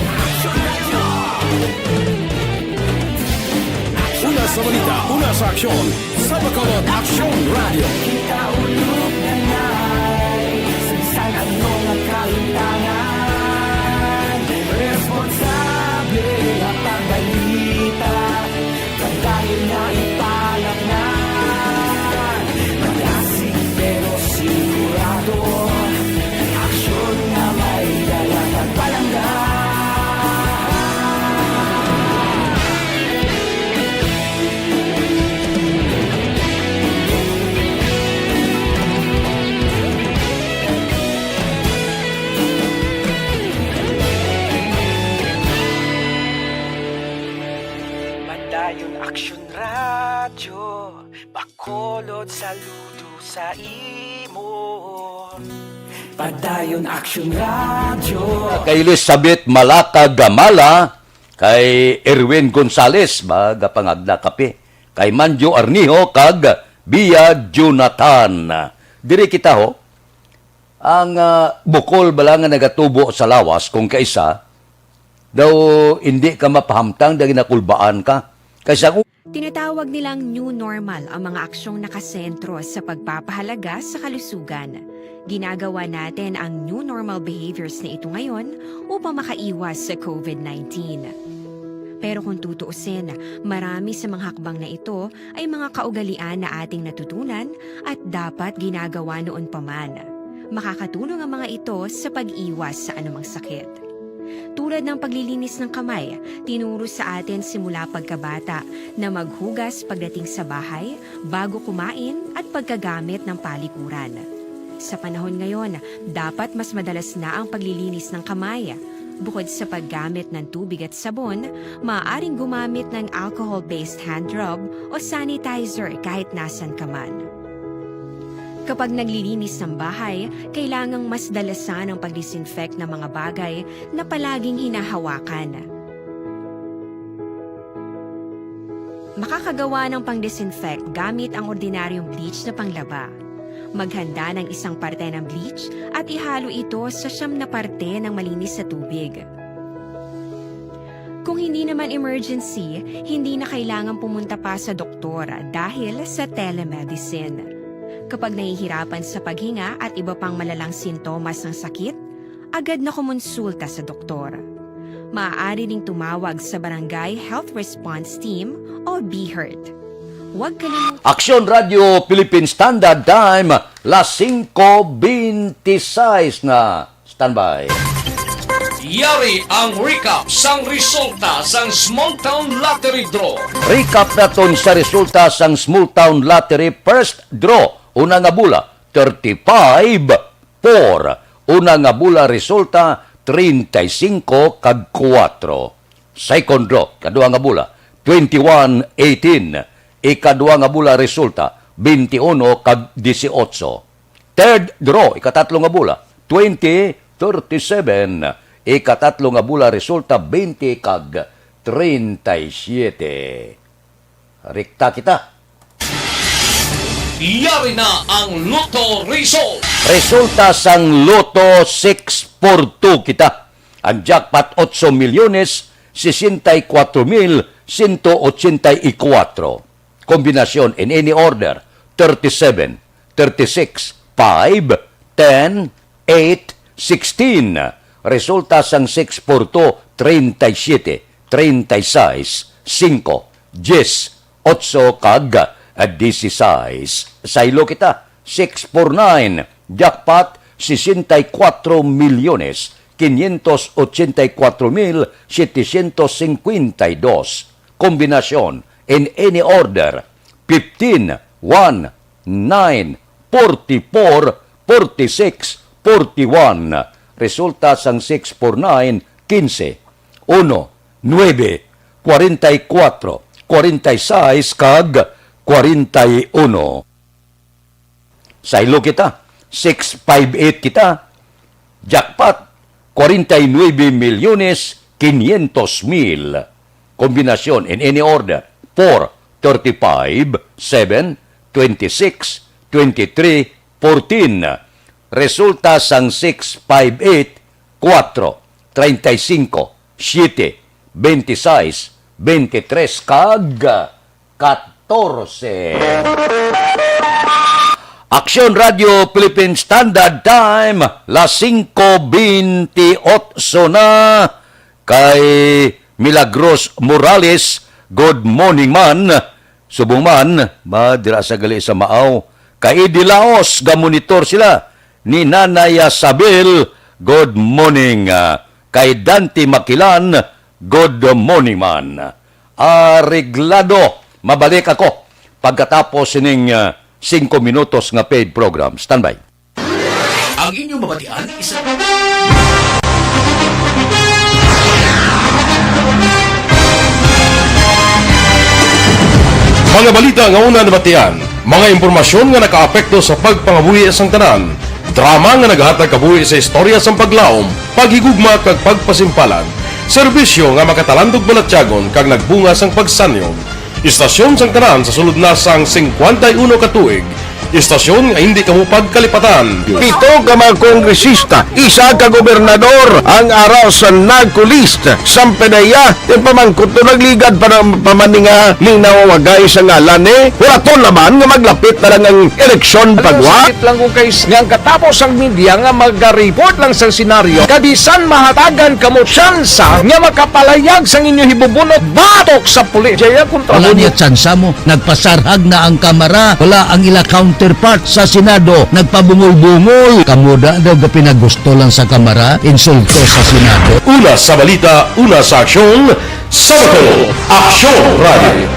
Una sa balita, una sa aksyon, sa Bacolod Aksyon Radyo. Kita ulog na nay, sa bisan ano nga kalimtangan, responsable nga pagbalita. Padayon nga ipalapngan, magasig pero sigurado, aksyon nga may dala kag palangga. Padayon Aksyon Radyo, Bacolod, saludo sa imo. Padayon Aksyon Radyo. Kay Elizabeth Malaka Gamala, kay Erwin Gonzales, magapangagna kape, kay Manjo Arnijo, kag Bia Jonathan. Diri kita, ho. Ang, ah, bukol bala nga nagatubo sa lawas, kung kaisa, daw indi ka mapahamtang, daw ginakulbaan ka. Kay sa Tinatawag nilang new normal ang mga aksyong nakasentro sa pagpapahalaga sa kalusugan. Ginagawa natin ang new normal behaviors na ito ngayon upang makaiwas sa covid nineteen. Pero kung tutuusin, marami sa mga hakbang na ito ay mga kaugalian na ating natutunan at dapat ginagawa noon pa man. Makakatulong ang mga ito sa pag-iwas sa anumang sakit. Tulad ng paglilinis ng kamay, tinuro sa atin simula pagkabata na maghugas pagdating sa bahay, bago kumain, at pagkagamit ng palikuran. Sa panahon ngayon, dapat mas madalas na ang paglilinis ng kamay. Bukod sa paggamit ng tubig at sabon, maaaring gumamit ng alcohol-based hand rub o sanitizer kahit nasan ka man. Kapag naglilinis ng bahay, kailangang mas dalasan ang pag-disinfect ng mga bagay na palaging hinahawakan. Makakagawa ng pang-disinfect gamit ang ordinaryong bleach na panglaba. Maghanda ng isang parte ng bleach at ihalo ito sa siyam na parte ng malinis na tubig. Kung hindi naman emergency, hindi na kailangan pumunta pa sa doktor dahil sa telemedicine. Kapag nahihirapan sa paghinga at iba pang malalang sintomas ng sakit, agad na kumonsulta sa doktor. Maaari ring tumawag sa Barangay Health Response Team o BHERT. Huwag kalimutan. Aksyon Radio Philippine Standard Time, las singko beintisais na. Standby. Yari ang recap sang resulta sang Small Town Lottery Draw. Recap naton sa resulta sang Small Town Lottery First Draw. Una nga bola, thirty-five, four. Una nga bola resulta, treinta y cinco kag kuwatro. Second draw, kadua nga bola, twenty-one eighteen. Ikadua nga bola resulta, twenty-one kag dieciocho. Third draw, ikatatlo nga bola, twenty thirty-seven. Ikatatlo nga bola resulta, twenty kag treinta y siete. Rekta kita. Yari na ang Lotto Result. Resulta sang Lotto six four two kita. Ang jackpot, otso milyones, sesenta y kuwatro mil sento ochenta y kuwatro. Kombinasyon in any order, thirty-seven, thirty-six, five, ten, eight, sixteen. Resulta sang six four two, treinta y siete, treinta y seis, singko, dyes, otso, kag, ah, dieciséis. Saylo kita, six four nine, jackpot, sesenta y kuwatro milyones, quinientos ochenta y kuwatro mil setecientos cincuenta y dos. Kombinasyon in any order, fifteen, one, nine, forty-four, forty-six, forty-one. Resulta sang six four nine, quince, uno, nuebe, kwarenta y kuwatro, kwarenta y seis, kag kwarenta y uno. Saylo kita, six five eight kita, jackpot, kwarenta y nuebe milyones quinientos mil. Kombinasyon in any order, four, thirty-five, seven, twenty-six, twenty-three, fourteen. Resulta sang six five eight, kuwatro, treinta y cinco, siete, veintiséis, veintitrés, kag katorse. Aksyon Radio Philippine Standard Time, las singko beintiotso na. Kay Milagros Morales, good morning man. Subong man, ma, dira sa gali sa Maaw. Kay Eddie Laos, ga-monitor sila. Ni Nanay Sabel, good morning. Ah, kay Dante Makilan, good morning man. Areglado, mabalik ako pagkatapos sining, ah, singko minutos nga paid program. Standby. Ang inyong mabatian, isa. Mga balita nga una nabatian, mga impormasyon nga nakaapekto sa pagpangabuhi sang tanan, drama nga nagahatag kabuhi sa istorya sang paglaom, paghigugma kag pagpasimpalan, serbisyo nga makatalandog balatyagon kag nagbunga sang pagsanyog. Istasyon sang tanan sa sulod na sang singkwenta y uno ka tuig. Istasyon nga hindi kamo pagkalipatan. Pito ka mga kongresista, isa ka gobernador ang ara sa NAGCO list. Sang PDEA, yung pamangkot to nagligad pa ng pamaninga ning nawawagay sa ngalan ni. Huraton naman nga maglapit na lang ang eleksyon. Alam mo, pagwa. Sakit lang kung kay nga ang katapos ang media nga magariport lang sa senaryo. Kabisan mahatagan kamo tsansa nga makapalayag sang inyo hibubunot batok sa pulis. Jaya kontra. Wala niya tsansa mo. Nagpasarhag na ang Kamara. Wala ang ila counterpart sa Senado. Nagpabungol-bungol. Kamo da daw ga pinagusto lang sa Kamara. Insulto sa Senado. Una sa balita, una sa aksyon, sa Bato, Aksyon Radio.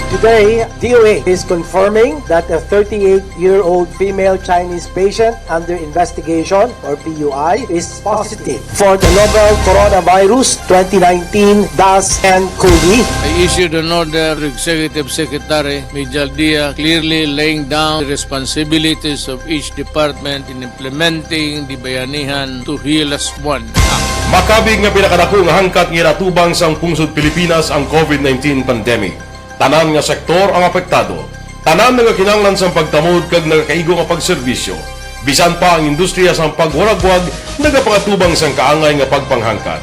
Today, D O H is confirming that a thirty-eight-year-old female Chinese patient under investigation, or P U I, is positive for the novel coronavirus twenty nineteen dash N COVID. I issued an order to Executive Secretary Mijal Dia, clearly laying down the responsibilities of each department in implementing the Bayanihan to Heal As One Act. Makabig nga pinakadako nga hangkat nga ginatubang sang pungsod Pilipinas ang covid nineteen pandemic. Tanan nga sektor ang apektado. Tanan nagakinahanglan sang pagtamod kag nagakaigo nga pagserbisyo. Bisan pa ang industriya sang pagwaragwag nagapangatubang sang kaangay nga pagpanghangkat.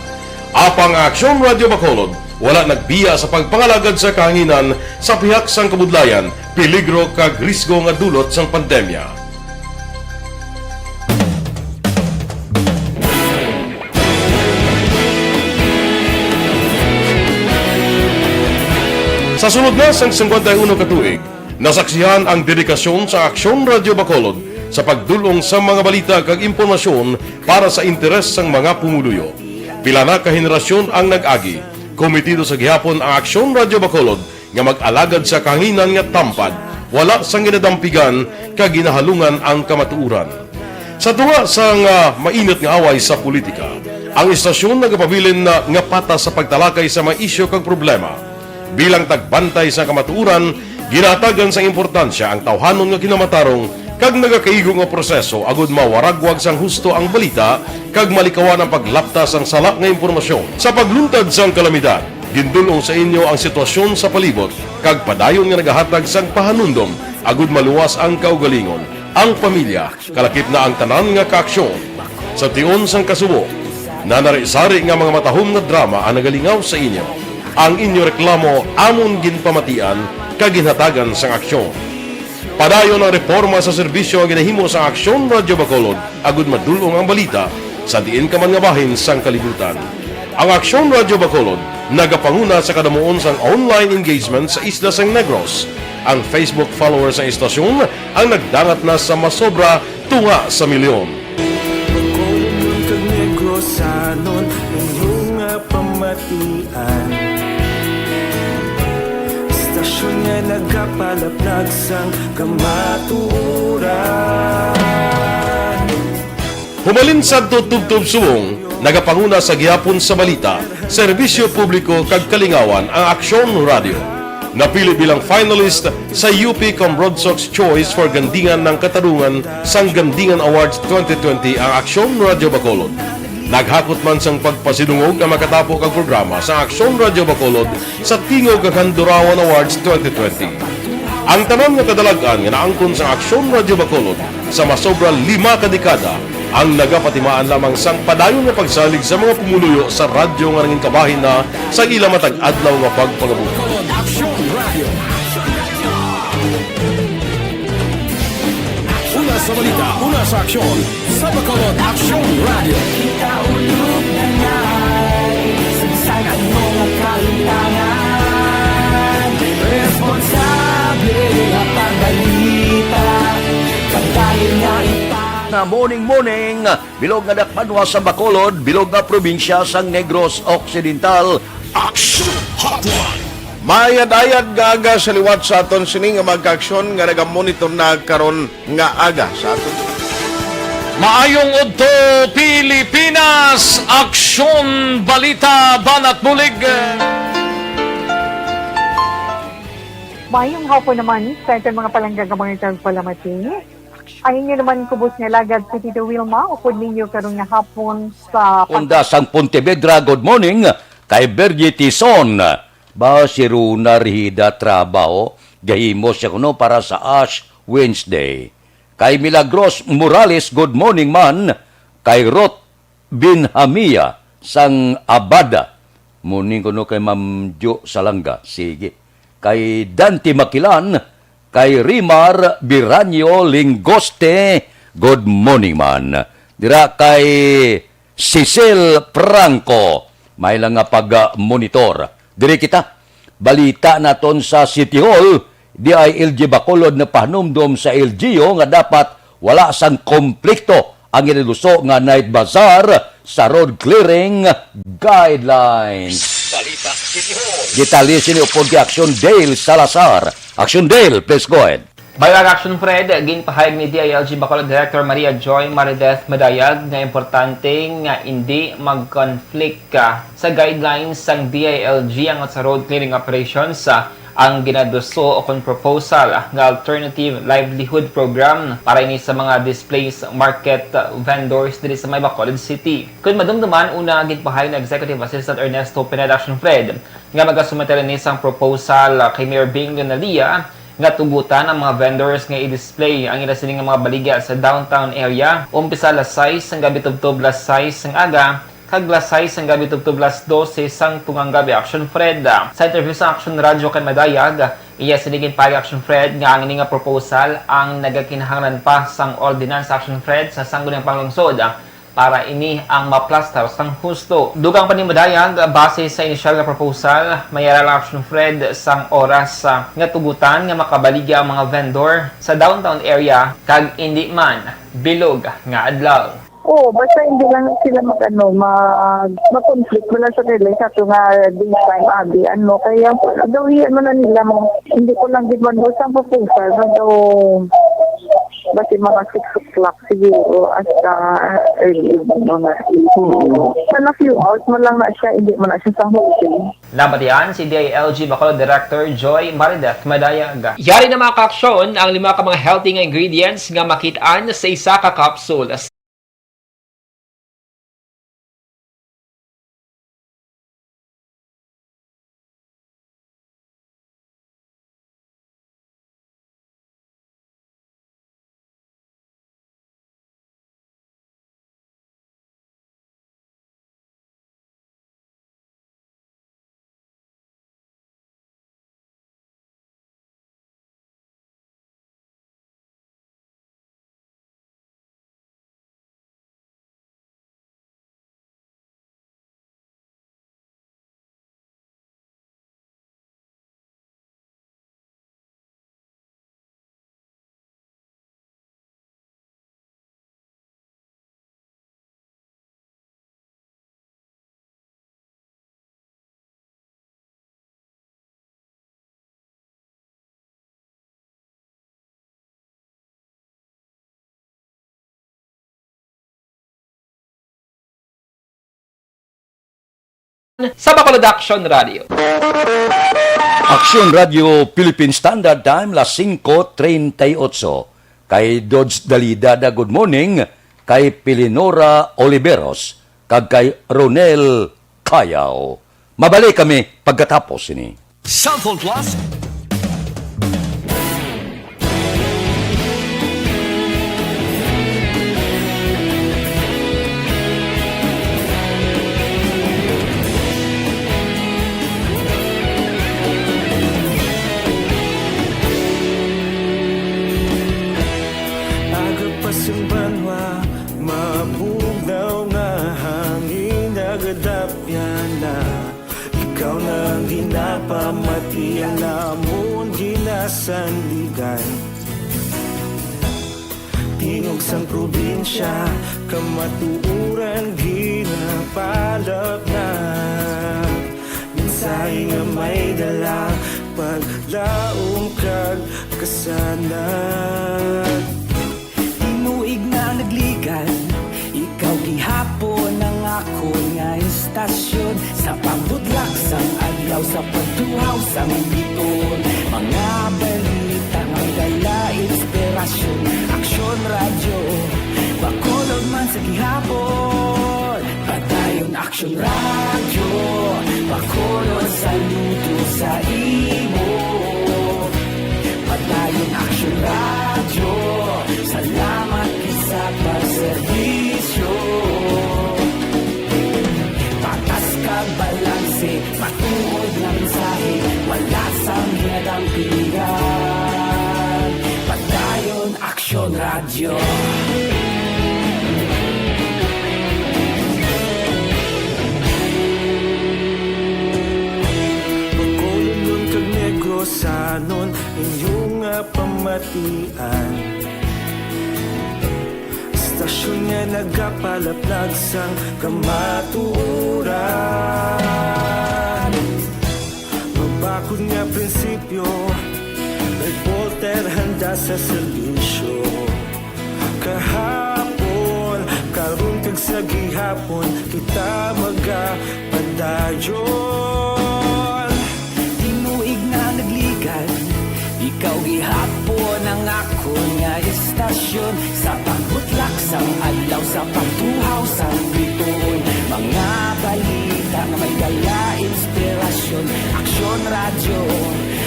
Apang ang Aksyon Radyo Bacolod wala nagbiya sa pagpangalagad sa kahanginan sa pihak sang kabudlayan, peligro kag risgo nga dulot sang pandemya. Sa sulod na sang singkwenta y uno ka tuig, nasaksihan ang dedikasyon sa Aksyon Radyo Bacolod sa pagdul-ong sa mga balita kag impormasyon para sa interes sang mga pumuluyo. Pila na ka henerasyon ang nag-agi. Kometido sa gihapon ang Aksyon Radyo Bacolod nga mag-alagad sa kahanginan nga tampad, wala sang ginadampigan kag ginahalungan ang kamatuoran. Sa tunga sang, ah, mainit nga away sa politika, ang istasyon nagapabilin na nga patas sa pagtalakay sa mga isyu kag problema. Bilang tagbantay sa kamatuoran, ginahatagan sang importansya ang tawhanon nga kinamatarong kag nagakaigo nga proseso agud mawaragwag sang husto ang balita kag malikawan ang paglapta sang sala nga impormasyon. Sa pagluntad sang kalamidad, gindul-ong sa inyo ang sitwasyon sa palibot kag padayon nga nagahatag sang pahanumdom agud maluwas ang kaugalingon, ang pamilya, kalakip na ang tanan nga kaaksyon. Sa tion sang kasubo, nanari-sari nga mga matahom nga drama ang nagalingaw sa inyo. Ang inyo reklamo amon ginpamatian kag ginhatagan sang aksyon. Padayon ang reporma sa serbisyo nga ginahimo sa Aksyon Radyo Bacolod agud madul-ong ang balita sa diin ka man nga bahin sang kalibutan. Ang Aksyon Radyo Bacolod nagapanguna sa kadamuon sang online engagement sa isla sang Negros. Ang Facebook followers sang istasyon ang nagdangat na sa masobra tunga sa milyon. Bacolodnon kag Negrosanon, inyo nga pamatian. Istasyon nga nagapalaplag sang kamatuoran. Humalin sadto tubtob subong, nagapanguna sa gihapon sa balita, serbisyo publiko kag kalingawan ang Aksyon Radyo. Napili bilang finalist sa U P Cambronsox Choice for Gandingan ng Katarungan sang Gandingan Awards twenty twenty ang Aksyon Radyo Bacolod. Naghakot man sang pagpasidungog ang makatapo kag programa sa Aksyon Radyo Bacolod sa Tingog kag Handurawan Awards twenty twenty. Ang tanan nga kadalag-an nga naangkon sa Aksyon Radyo Bacolod sa masobra lima ka dekada ang nagapatimaan lamang sang padayon nga pagsalig sa mga pumuluyo sa radyo nga nangin kabahin na sa ila matag adlaw nga pagpangabuhi. Aksyon Radio. Una sa balita, una sa aksyon, sa Bacolod Aksyon Radio. Kita ulog na ngay, sa bisan ano nga kahimtangan, responsable nga pagbalita, pagdayon nga ipa- Na morning, morning, bilog nga dakpanwa sa Bacolod, bilog nga probinsya sang Negros Occidental. Action Hotline. Maayad-ayad nga aga sa liwat sa aton sini nga mga kaaksyon nga nagamonitor na karon nga aga sa aton. Maayong udto, Pilipinas! Aksyon, balita, banat bulig. Maayong hapon naman sa aton mga palangga nga mga tagpalamati. Ang inyo naman kubos nga lagad si Tito Wilma, upod ninyo karon nga hapon sa pag- Unda sang Pontevedra, good morning. Kay Bergie Tison, ba si Runa Rihida trabaho? Gahimo siya kuno para sa Ash Wednesday. Kay Milagros Morales, good morning man. Kay Ruth Binhamia sang Abada. Morning kuno kay Ma'am Jo Salanga. Sige. Kay Dante Makilan, kay Rimar Biranyo Lingoste, good morning man. Dira kay Cecil Franco, may lang nga pag-monitor. Diri kita. Balita naton sa City Hall, D I L G Bacolod napahanumdom sa L G U nga dapat wala sang komplikto ang ginluso nga night bazaar sa road clearing guidelines. Balita City Hall. Detalye sini upod kay Action Dale Salazar. Action Dale, please go ahead. Bayag Action Fred, ginpahayag ni D I L G Bacolod Director Maria Joy Marideth Madayag nga importante nga indi mag-conflict ka sa guidelines sang D I L G angot sa road clearing operations sa ang ginaduso o kon proposal nga alternative livelihood program para ini sa mga displaced market vendors diri sa may Bacolod City. Kon madumduman, una, ginpahayon ni Executive Assistant Ernesto Pineda, Action Fred, nga magasumiter ini sang proposal, ah, kay Mayor Bing Leonalia nga tugutan ang mga vendors nga i-display ang ila sini nga mga baligya sa downtown area, umpisa alas sais sang gabi tubtob alas sais sang aga, kag alas sais sang gabi tubtob alas dose sang tungang gabi, Action Fred. Sa interview sa Action Radio kay Madayag, iya sini ginpahayag, Action Fred, nga ang ini nga proposal ang nagakinahanglan pa sang ordinance, Action Fred, sa Sangguniang Panglungsod para ini ang maplastar sang husto. Dugang pa ni Madayag, base sa inisyal nga proposal, may ara lang, Action Fred, sang oras, ah, nga tugutan nga makabaligya ang mga vendor sa downtown area kag indi man bilog nga adlaw. Oo, basta hindi lang sila mag-ano, mag, mag-conflict. Wala sa kanila sa ato nga daytime, abi, ano. Kaya, dawihan man na nila, mga, hindi ko lang gid man gusto ang proposal, no, daw, basta mga six o'clock siguro, hasta early, mga eight. Oo. Sa na few hours man lang na siya, hindi man na siya sa hotel. Nabatian si D I L G Bacolod Director Joy Marideth Madayag. Yari na, mga kaaksyon, ang lima ka mga healthy nga ingredients nga makit-an sa isa ka capsule. Sa Bacolod Action Radio. Action Radio Philippine Standard Time, las singko treinta y ocho. Kay Dodge Dalida, da, good morning. Kay Pilinora Oliveros, kag kay Ronel Kayaw. Mabalik kami pagkatapos sini. Cellphone Plus. Aga pa sang banwa, mabugnaw nga hangin nagadapyan na. Ikaw na ang ginapamati, ang amon ginasandigan. Tingog sang probinsya, kamatuoran ginapalapnag. Mensahe nga may dala, paglaom kag kasanag. Tinuig na nagligan, ikaw gihapon ang akon nga istasyon. Sa pagbudlak sang adlaw, sa pagtuhaw sang biton, mga balita nga dala inspirasyon. Aksyon Radyo, Bacolod man sa gihapon. Padayon Aksyon Radyo, Bacolod, saludo sa imo. Padayon Aksyon Radyo, salamat gid sa pagserbisyo. Patas kag balanse, matuod nga mensahe, wala sang ginadampigan. Padayon Aksyon Radyo. Bacolodnon kag Negrosanon, inyo nga pamatian. Istasyon nga nagapalaplag sang kamatuoran. Mabakod nga prinsipyo, reporter handa sa serbisyo. Kahapon, karon, kag sa gihapon, kita magapadayon. Tinuig na nagli- Ikaw gihapon ang akon nga istasyon, sa pagbutlak sang adlaw, sa pagtuhaw sang bituon, mga balita nga may dala inspirasyon. Aksyon Radyo,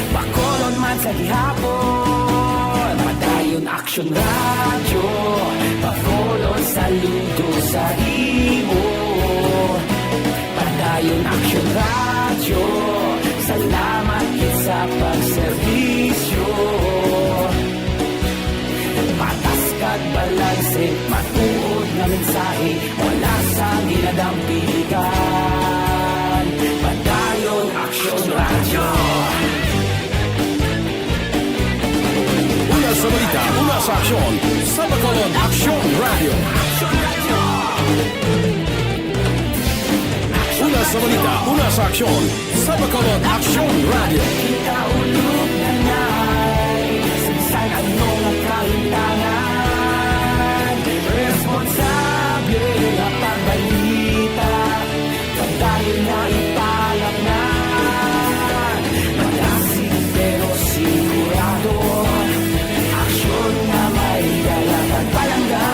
Bacolod man sa gihapon. Padayon Aksyon Radyo, Bacolod saludo sa imo. Padayon Aksyon Radyo, salamat gid sa pagserbisyo. Patas kag balanse, matuod nga mensahe, wala sang ginadampiligan. Padayon Aksyon Radyo. Una sa balita, una sa aksyon, sa Bacolod Aksyon Radyo. Una sa balita, una sa aksyon, sa Bacolod Aksyon Radyo. Kita ulog na nay, sa bisan ano nga kalimtangan, responsable nga pagbalita. Padayon nga ipalapnan, malasig pero sigurado, aksyon nga may dala kag palangga.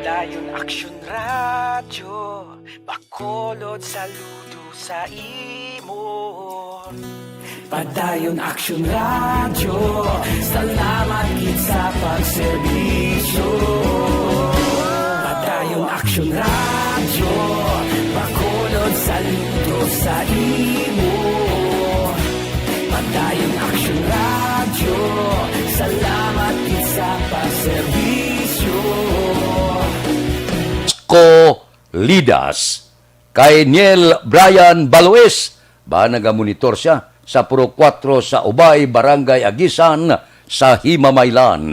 Padayon Aksyon Radyo, Bacolod saludo sa imo. Padayon Aksyon Radyo, salamat gid sa pagserbisyo. Padayon Aksyon Radyo, Bacolod saludo sa imo. Padayon Aksyon Radyo, salamat gid sa pagserbisyo. Ko Lidas, kay Niel Brian Balois, ba nagamonitor siya sa Purok Kuwatro sa Ubay, Barangay Agisan, sa Himamaylan.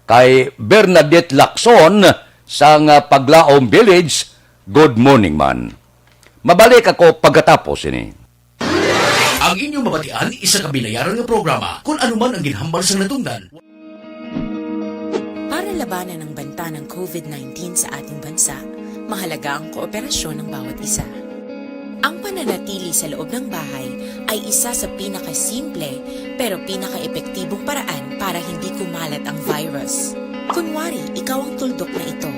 Kay Bernadette Lacson sang Paglaom Village, good morning man. Mabalik ako pagkatapos ini. Ang inyong mabatian, isa ka binayaran nga programa. Kung ano man ang ginhambal sa natundan. Para labanan ang banta ng covid nineteen sa ating bansa, mahalaga ang kooperasyon ng bawat isa. Ang pananatili sa loob ng bahay ay isa sa pinakasimple pero pinakaepektibong paraan para hindi kumalat ang virus. Kunwari, ikaw ang tuldok na ito.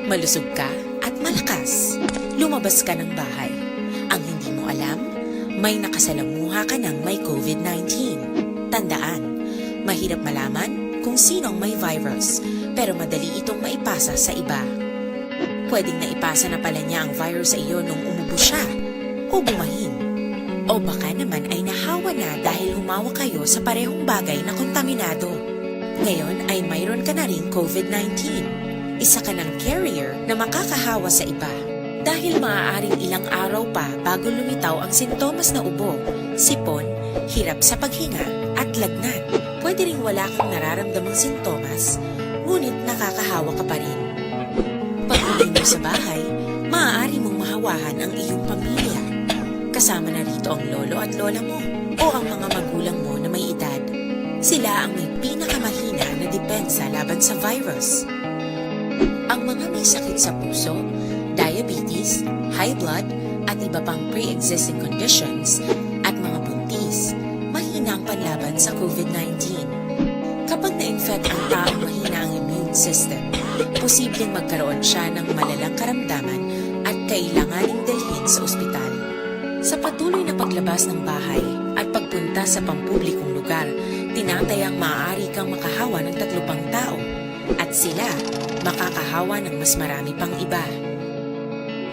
Malusog ka at malakas. Lumabas ka ng bahay. Ang hindi mo alam, may nakasalamuha ka ng may covid nineteen. Tandaan, mahirap malaman kung sino ang may virus, pero madali itong maipasa sa iba. Pwedeng naipasa na pala niya ang virus sa iyo nung umubo siya o bumahin. O baka naman ay nahawa na dahil humawak kayo sa parehong bagay na kontaminado. Ngayon ay mayroon ka na ring covid nineteen. Isa ka ng carrier na makakahawa sa iba. Dahil maaaring ilang araw pa bago lumitaw ang sintomas na ubo, sipon, hirap sa paghinga, at lagnat. Pwede ring wala kang nararamdamang sintomas, ngunit nakakahawa ka pa rin. Pag-uwi mo sa bahay, maaari mong mahawahan ang iyong pamilya. Kasama na rito ang lolo at lola mo o ang mga magulang mo na may edad. Sila ang may pinakamahina na depensa laban sa virus. Ang mga may sakit sa puso, diabetes, high blood, at iba pang pre-existing conditions, at mga buntis, mahina ang panlaban sa covid nineteen. Kapag na-infect ang taong mahina ang immune system, posibleng magkaroon siya ng malalang karamdaman at kailanganing dalhin sa ospital. Sa patuloy na paglabas ng bahay at pagpunta sa pampublikong lugar, tinatayang maaari kang makahawa ng tatlo pang tao at sila makakahawa ng mas marami pang iba.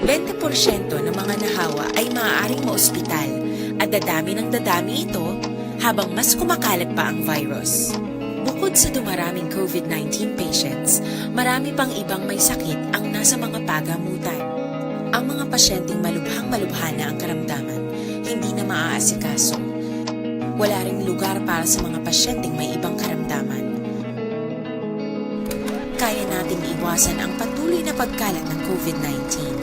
Bente porsyento ng mga nahawa ay maaaring maospital at dadami ng dadami ito habang mas kumakalat pa ang virus. Bukod sa dumaraming covid nineteen patients, marami pang ibang may sakit ang nasa mga pagamutan. Ang mga pasyenteng malubhang-malubha na ang karamdaman, hindi na maaasikaso. Wala ring lugar para sa mga pasyenteng may ibang karamdaman. Kaya nating iwasan ang patuloy na pagkalat ng covid nineteen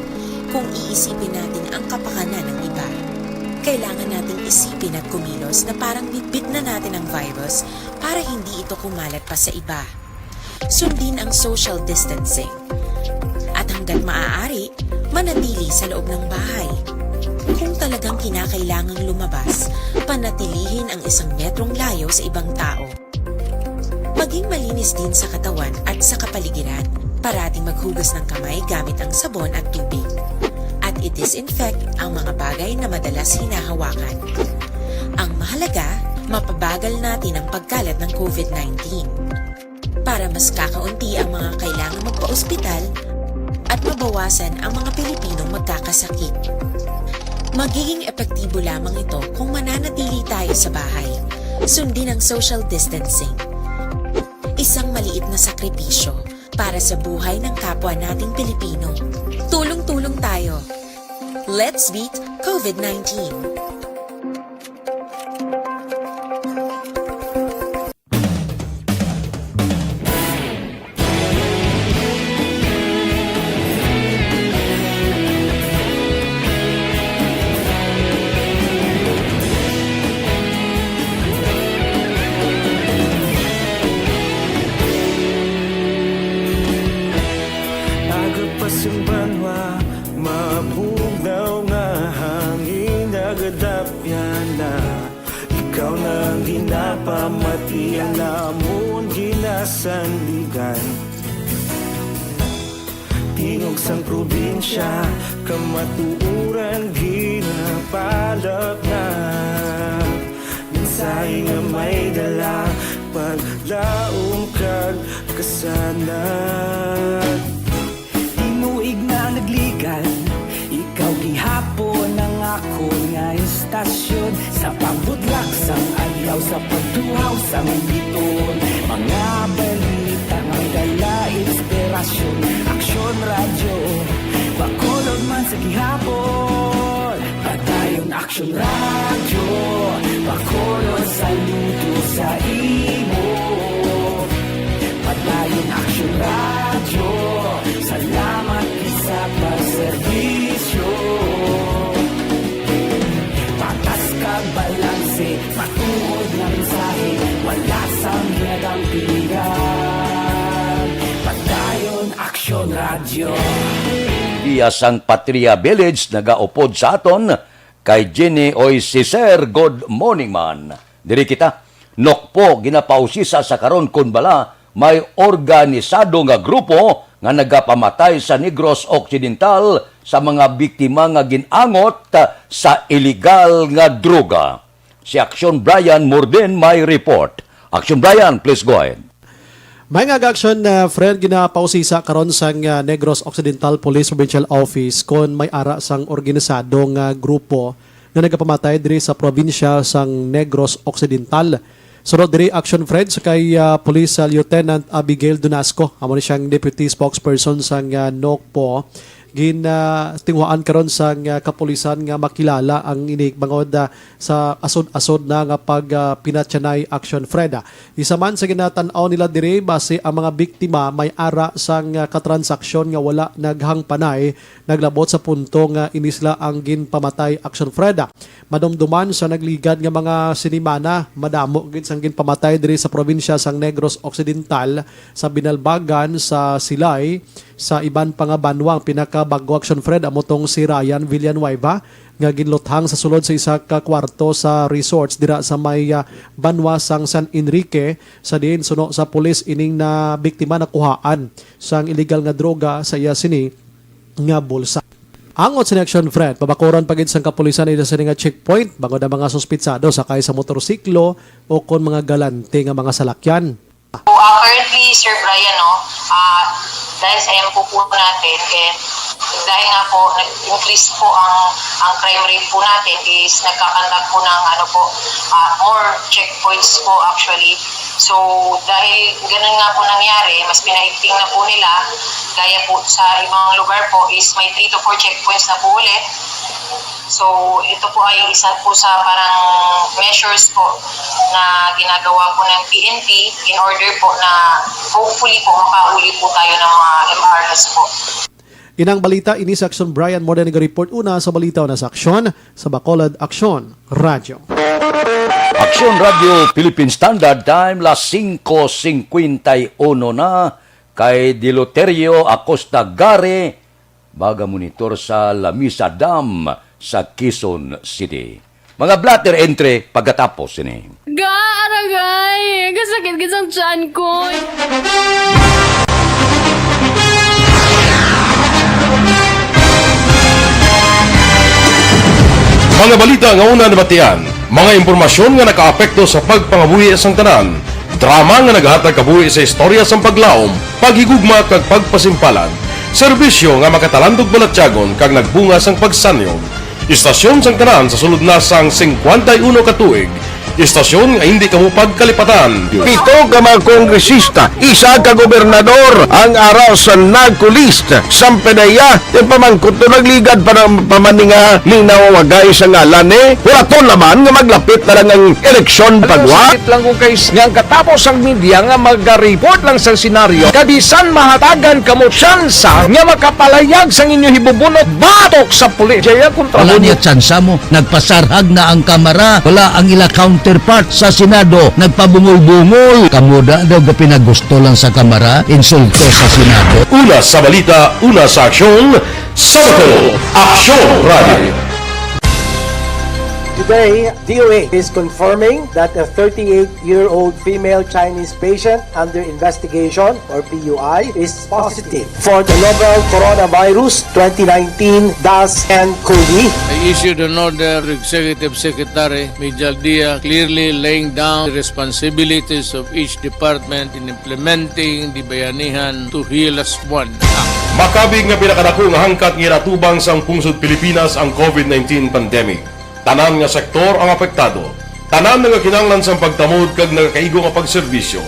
kung iisipin natin ang kapakanan ng iba. Kailangan nating isipin at kumilos na parang bitbit na natin ang virus para hindi ito kumalat pa sa iba. Sundin ang social distancing. At hanggat maaari, manatili sa loob ng bahay. Kung talagang kinakailangang lumabas, panatilihin ang isang metrong layo sa ibang tao. Maging malinis din sa katawan at sa kapaligiran. Parating maghugas ng kamay gamit ang sabon at tubig. At i-disinfect ang mga bagay na madalas hinahawakan. Ang mahalaga, mapabagal natin ang pagkalat ng COVID nineteen. Para mas kakaunti ang mga kailangang magpa-ospital at mabawasan ang mga Pilipinong magkakasakit. Magiging epektibo lamang ito kung mananatili tayo sa bahay. Sundin ang social distancing. Isang maliit na sakripisyo para sa buhay ng kapwa nating Pilipino. Tulong-tulong tayo. Let's beat COVID nineteen. Aga pa sang banwa, mabugnaw nga hangin nagadapyan na. Ikaw na ang ginapamati, ang amon ginasandigan. Tingog sang probinsya, kamatuoran ginapalapnag. Mensahe nga may dala, paglaom kag kasanag. Tinuig na nagligad, ikaw gihapon ang akon nga istasyon. Sa pagbudlak sang adlaw, sa pagtuhaw sang biton, mga balita nga dala inspirasyon. Aksyon Radyo, Bacolod man sa gihapon. Padayon Aksyon Radyo, Bacolod, saludo sa imo. Padayon Aksyon Radyo, salamat gid sa pagserbisyo. Patas kag balanse, matuod nga mensahe, wala sang ginadampigan. Padayon Aksyon Radyo. Dia sang Patria Village nagaupod sa aton kay Jenny Oy si Sir. Good morning, man. Diri kita. Nokpo ginapausisa sa karon kon bala may organisado nga grupo nga nagapamatay sa Negros Occidental sa mga biktima nga gin-angot sa iligal nga droga. Si Aksyon Brian Morden may report. Aksyon Brian, please go ahead. May nga action, uh, Fred, ginapausisa karon sang, uh, Negros Occidental Police Provincial Office kon may ara sang organisado nga grupo nga nagapamatay diri sa probinsya sang Negros Occidental. Sunod diri, Action Fred, sa kay, ah, Police, ah, Lieutenant Abigail Dunasco, amo ni siyang deputy spokesperson sang, ah, NOCPO. Gin, ah, tinguhaan karon sang, ah, kapulisan nga makilala ang ini bangod, ah, sa asod-asod na nga pag, ah, pinatyanay, Action Fred. Isa man sa ginatan-aw nila diri, basi ang mga biktima may ara sang, ah, katransaksyon nga wala naghangpanay, naglabot sa punto nga ini sila ang ginpamatay, Action Fred. Madumduman sa nagligad nga mga sinimana, madamo gid sang ginpamatay diri sa probinsya sang Negros Occidental, sa Binalbagan, sa Silay, sa iban pa nga banwa. Ang pinakabag-o, Action Fred, amo tong si Ryan Villanueva nga ginluthang sa sulod sa isa ka kwarto sa resorts dira sa may, ah, banwa sang San Enrique, sa diin suno sa pulis ining na biktima nakuhaan sang iligal nga droga sa iya sini nga bulsa. Angot sa ni Action Fred, pabakuran pa gid sang kapulisan ila sini nga checkpoint bangod ang mga suspitsado sakay sa motorsiklo o kon mga galante nga mga salakyan. So, ah, currently, Sir Brian, no, ah, dahil sa M P O po natin, and dahil nga po nag-increase po ang, ang crime rate po natin, is nagkakandak po ng, ano po, ah, more checkpoints po actually. So, dahil ganun nga po nangyari, mas pinahigping na po nila, gaya po sa ibang lugar po is may three to four checkpoints na po ulit. So, ito po ay isa po sa parang measures po na ginagawa po ng P N P in order po na hopefully po makahuli po tayo ng mga M R Ns po. Inang balita ini sa Aksyon. Brian Morden nag-report una sa balita una sa Aksyon sa Bacolod Aksyon Radyo. Aksyon Radyo Philippine Standard Time, las singko singkwenta y uno na, kay Deloterio Acosta Gare, baga monitor sa Lamisa Dam sa Quezon City. Mga blotter entry pagkatapos sini. Ga, aragay! Kasakit gid sang tiyan ko. Mga balita nga una nabatian, mga impormasyon nga nakaapekto sa pagpangabuhi sang tanan, drama nga naghatag kabuhi sa istorya sang paglaom, paghigugma kag pagpasimpalan, serbisyo nga makatalandog balatyagon kag nagbunga sang pagsanyog. Istasyon sang tanan sa sulod na sang singkwenta y uno ka tuig. Istasyon nga hindi kamo pagkalipatan. Pito ka mga kongresista, isa ka gobernador ang ara sa NAGCO list. Sang PDEA, yung pamangkot to nagligad pa ng pamaninga, linaw wagay sa ngalan eh. Wala to naman nga maglapit na lang ang eleksyon pagwa. Sakit lang kung kay nga ang katapos ang media nga mag-report lang sa senaryo, kabisan mahatagan kamo tsansa nga makapalayag sang inyo hibubunot batok sa pulis. Jaya kontra Wala mo niya tsansa mo. Nagpasarhag na ang Kamara. Wala ang ila counterpart sa Senado. Nagpabungol-bungol. Kamo da daw gapinagusto lang sa Kamara. Insulto sa Senado. Una sa balita, una sa aksyon, sa Bacolod Aksyon Radio. Today, D O A is confirming that a thirty-eight-year-old female Chinese patient under investigation, or P U I, is positive for the novel coronavirus twenty nineteen dash ten COVID. I issued an order to Executive Secretary Mijal Dia, clearly laying down the responsibilities of each department in implementing the Bayanihan to Heal As One Act. Makabig nga pinakadako nga hangkat nga ginatubang sang pungsod Pilipinas ang COVID nineteen pandemic. Tanan nga sektor ang apektado. Tanan nga kinahanglan sang pagtamod kag nagakaigo nga pagserbisyo.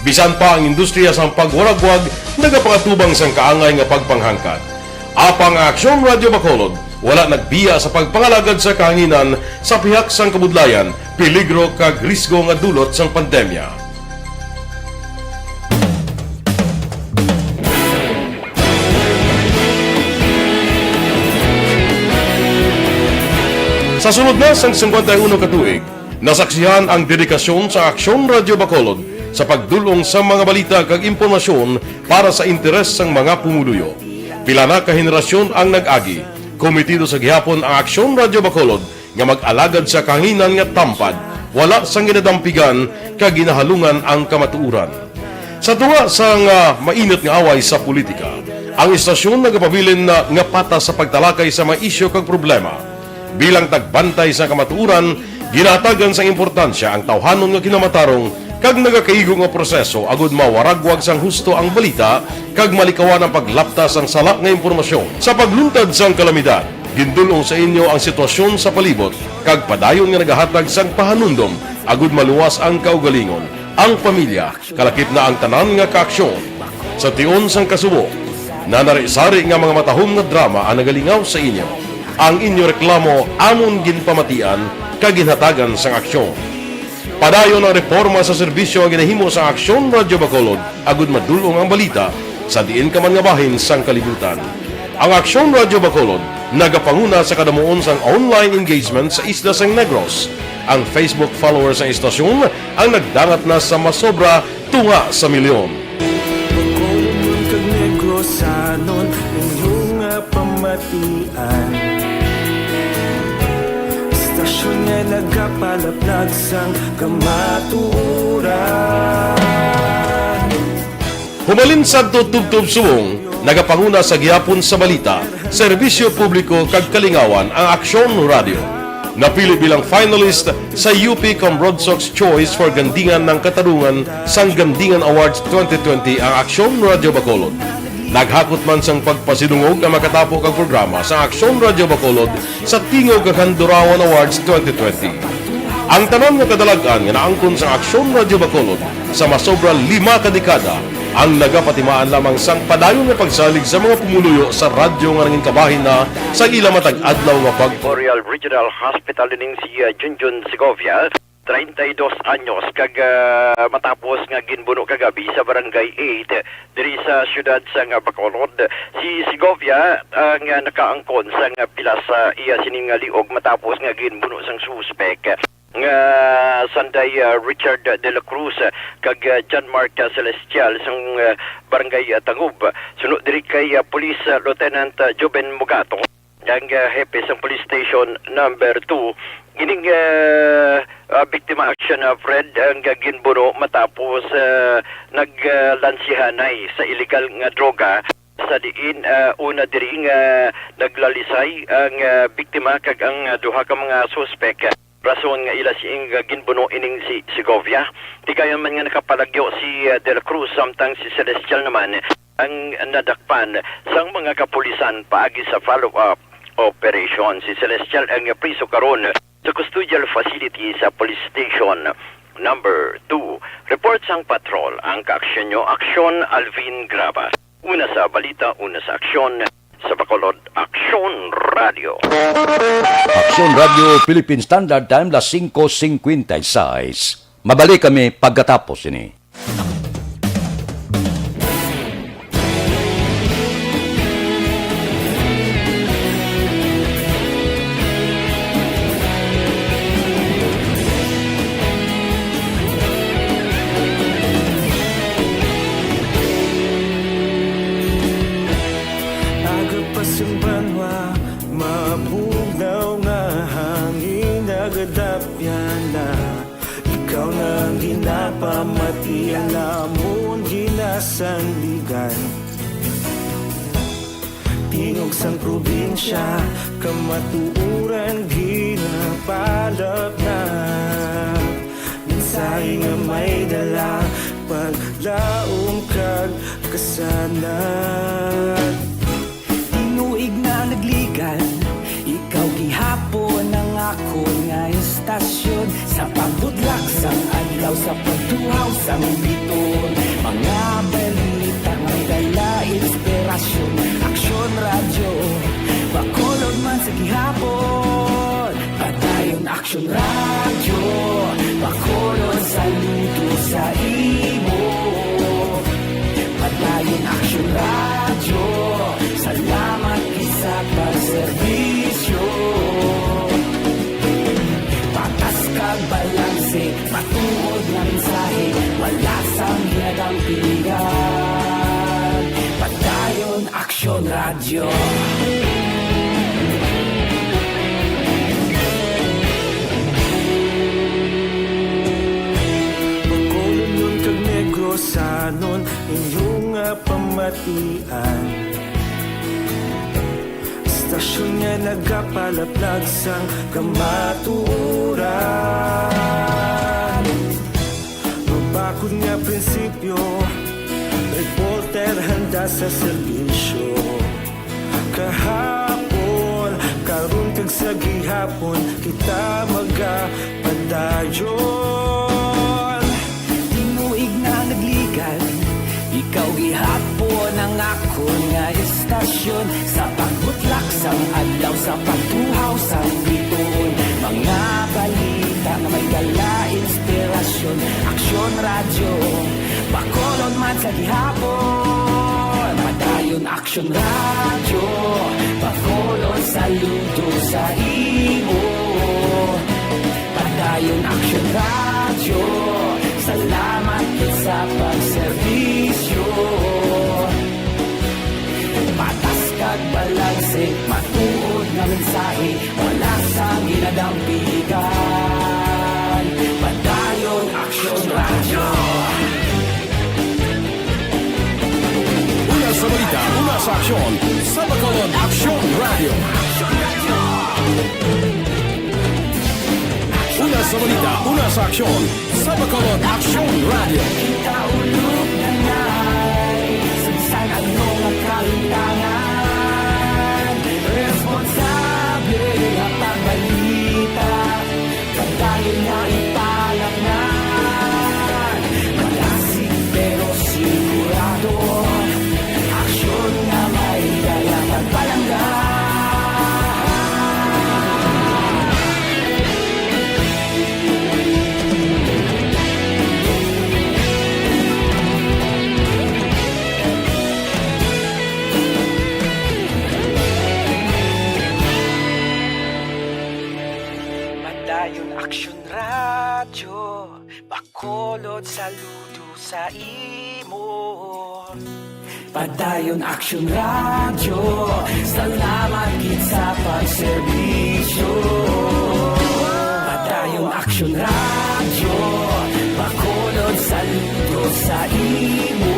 Bisan pa ang industriya sang pagwaragwag nagapangatubang sang kaangay nga pagpanghangkat. Apang ang Aksyon Radyo Bacolod wala nagbiya sa pagpangalagad sa kahanginan sa pihak sang kabudlayan, peligro kag risgo nga dulot sang pandemya. Sa sulod na sang singkwenta y uno ka tuig, nasaksihan ang dedikasyon sa Aksyon Radyo Bacolod sa pagdul-ong sa mga balita kag impormasyon para sa interes sang mga pumuluyo. Pila na ka henerasyon ang nag-agi. Komitido sa gihapon ang Aksyon Radyo Bacolod nga mag-alagad sa kahanginan nga tampad, wala sang ginadampigan kag ginahalungan ang kamatuoran. Sa tunga sang, ah, mainit nga away sa politika, ang istasyon nagapabilin na nga patas sa pagtalakay sa mga isyu kag problema. Bilang tagbantay sa kamatuoran, ginahatagan sang importansya ang tawhanon nga kinamatarong kag nagakaigo nga proseso agud mawaragwag sang husto ang balita kag malikawan ang paglapta sang sala nga impormasyon. Sa pagluntad sang kalamidad, gindul-ong sa inyo ang sitwasyon sa palibot kag padayon nga nagahatag sang pahanumdom agud maluwas ang kaugalingon, ang pamilya, kalakip na ang tanan nga kaaksyon. Sa tion sang kasubo, nanari-sari nga mga matahom nga drama ang nagalingaw sa inyo. Ang inyo reklamo amon ginpamatian kag ginhatagan sang aksyon. Padayon ang reporma sa serbisyo nga ginahimo sa Aksyon Radyo Bacolod agud madul-ong ang balita sa diin ka man nga bahin sang kalibutan. Ang Aksyon Radyo Bacolod nagapanguna sa kadamuon sang online engagement sa isla sang Negros. Ang Facebook followers sang istasyon ang nagdangat na sa masobra tunga sa milyon. Bacolod kag Negrosanon, inyo nga pamatian. Istasyon nga nagapalaplag sang kamatuoran. Humalin sadto tubtob subong, nagapanguna sa gihapon sa balita, serbisyo publiko kag kalingawan ang Aksyon Radyo. Napili bilang finalist sa U P Cambrodsoc's Choice for Gandingan ng Katarungan sang Gandingan Awards twenty twenty ang Aksyon Radyo Bacolod. Naghakot man sang pagpasidungog ang makatapo kag programa sa Aksyon Radyo Bacolod sa Tingog kag Handurawan Awards twenty twenty. Ang tanan nga kadalag-an nga naangkon sa Aksyon Radyo Bacolod sa masobra lima ka dekada ang nagapatimaan lamang sang padayon nga pagsalig sa mga pumuluyo sa radyo nga nangin kabahin na sa ila matag adlaw nga pag- Memorial Regional Hospital, ining si, uh, Junjun Segovia. treinta y dos anyos, kag, ah, matapos nga ginbuno kagabi sa Barangay eight diri sa siyudad sang Bacolod. Si Segovia ang, ah, nakaangkon sang pilas sa iya sining nga liog matapos nga ginbuno sang suspek nga sanday, ah, Richard de la Cruz, ah, kag, ah, John Mark, ah, Celestial sang, ah, Barangay, ah, Tangub. Suno diri kay, ah, Police, ah, Lieutenant, ah, Joven Mugato, ang, ah, hepe sang Police Station Number Two, ining, ah, ah, biktima, Action, ah, Fred, ang, ah, ginbuno matapos, ah, naglansihanay sa iligal nga droga, sa diin, ah, una diri nga naglalisay ang, ah, biktima kag ang, ah, duha ka mga suspek, rason nga ila sing, ah, ginbuno ining si Segovia. Tigayon man nga nakapalagyo si, ah, De La Cruz, samtang si Celestial naman ang nadakpan sang mga kapulisan paagi sa follow-up operation. Si Celestial ang priso karon sa custodial facility sa Police Station Number Two. Report sang patrol ang kaaksyon nyo, Aksyon Alvin Graba. Una sa balita, una sa aksyon, sa Bacolod, Aksyon Radio. Aksyon Radio Philippine Standard Time, las singko singkwenta y seis. Mabalik kami pagkatapos ini. Aga pa sang banwa, mabugnaw nga hangin nagadapyan na. Ikaw na ang ginapamati, ang amon ginasandigan. Tingog sang probinsya, kamatuoran ginapalapnap. Mensahe nga may dala, paglaom kag kasanag. Tinuig na nagligan, ikaw gihapon ang akon nga istasyon. Sa pagbutlak sang adlaw, sa pagtuhaw sang biton, mga balita may dala inspirasyon. Aksyon Radyo, Bacolod man sa gihapon. Padayon Aksyon Radyo, Bacolod, saludo sa imo. Padayon Aksyon Radyo, salamat gid sa pagserbisyo. Patas kag balanse, matuod nga mensahe, wala sang ginadampigan. Padayon Aksyon Radyo. Bacolodnon kag Negrosanon, inyo nga pamatian. Istasyon nga nagapalaplag sang kamatuoran. Mabakod nga prinsipyo, reporter handa sa serbisyo. Kahapon, karon kag sa gihapon, kita magapadayon. Tinuig na nagligan, ikaw gihapon ang akon nga istasyon. Sa pagbutlak sang adlaw, sa pagtuhaw sang biton, mga balita nga may dala inspirasyon. Aksyon Radyo, Bacolod man sa gihapon. Padayon Aksyon Radyo, Bacolod, saludo sa imo. Padayon Aksyon Radyo, salamat gid sa pagserbisyo. Patas kag balanse, matuod nga mensahe, wala sang ginadampigan. Padayon Aksyon Radyo. Una sa balita, una sa aksyon, sa Bacolod Aksyon Radyo. Una sa balita, una sa aksyon, sa Bacolod Aksyon Radyo. Kita ulog na nay, sa bisan ano nga kahintangan, responsable nga pagbalita. Padayon nga ipalapngan, malasig pero sigurado, aksyon nga may dala pagpalangga. Padayon Aksyon Radyo, Bacolod, saludo sa imo. Padayon Aksyon Radyo, salamat gid sa pagserbisyo. Padayon Aksyon Radyo, Bacolod, saludo sa imo.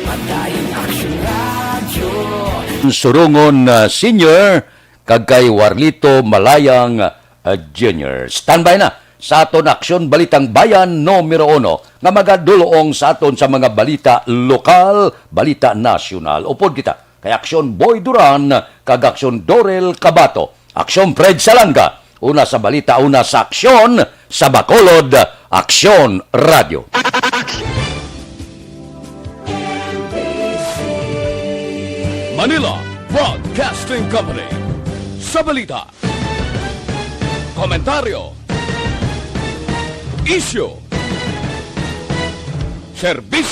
Padayon Aksyon Radyo. Surungon, ah, Senior, kag kay Warlito Malayang, ah, Junior. Standby na sa aton Aksyon Balitang Bayan numero uno nga magadulong sa aton sa mga balita lokal, balita nasyonal. Upod kita kay Aksyon Boy Duran kag Aksyon Dorel Cabato, Aksyon Fred Salanga. Una sa balita, una sa aksyon sa Bacolod, Aksyon Radyo. Manila Broadcasting Company. Sa balita, komentaryo, isyu, serbisyo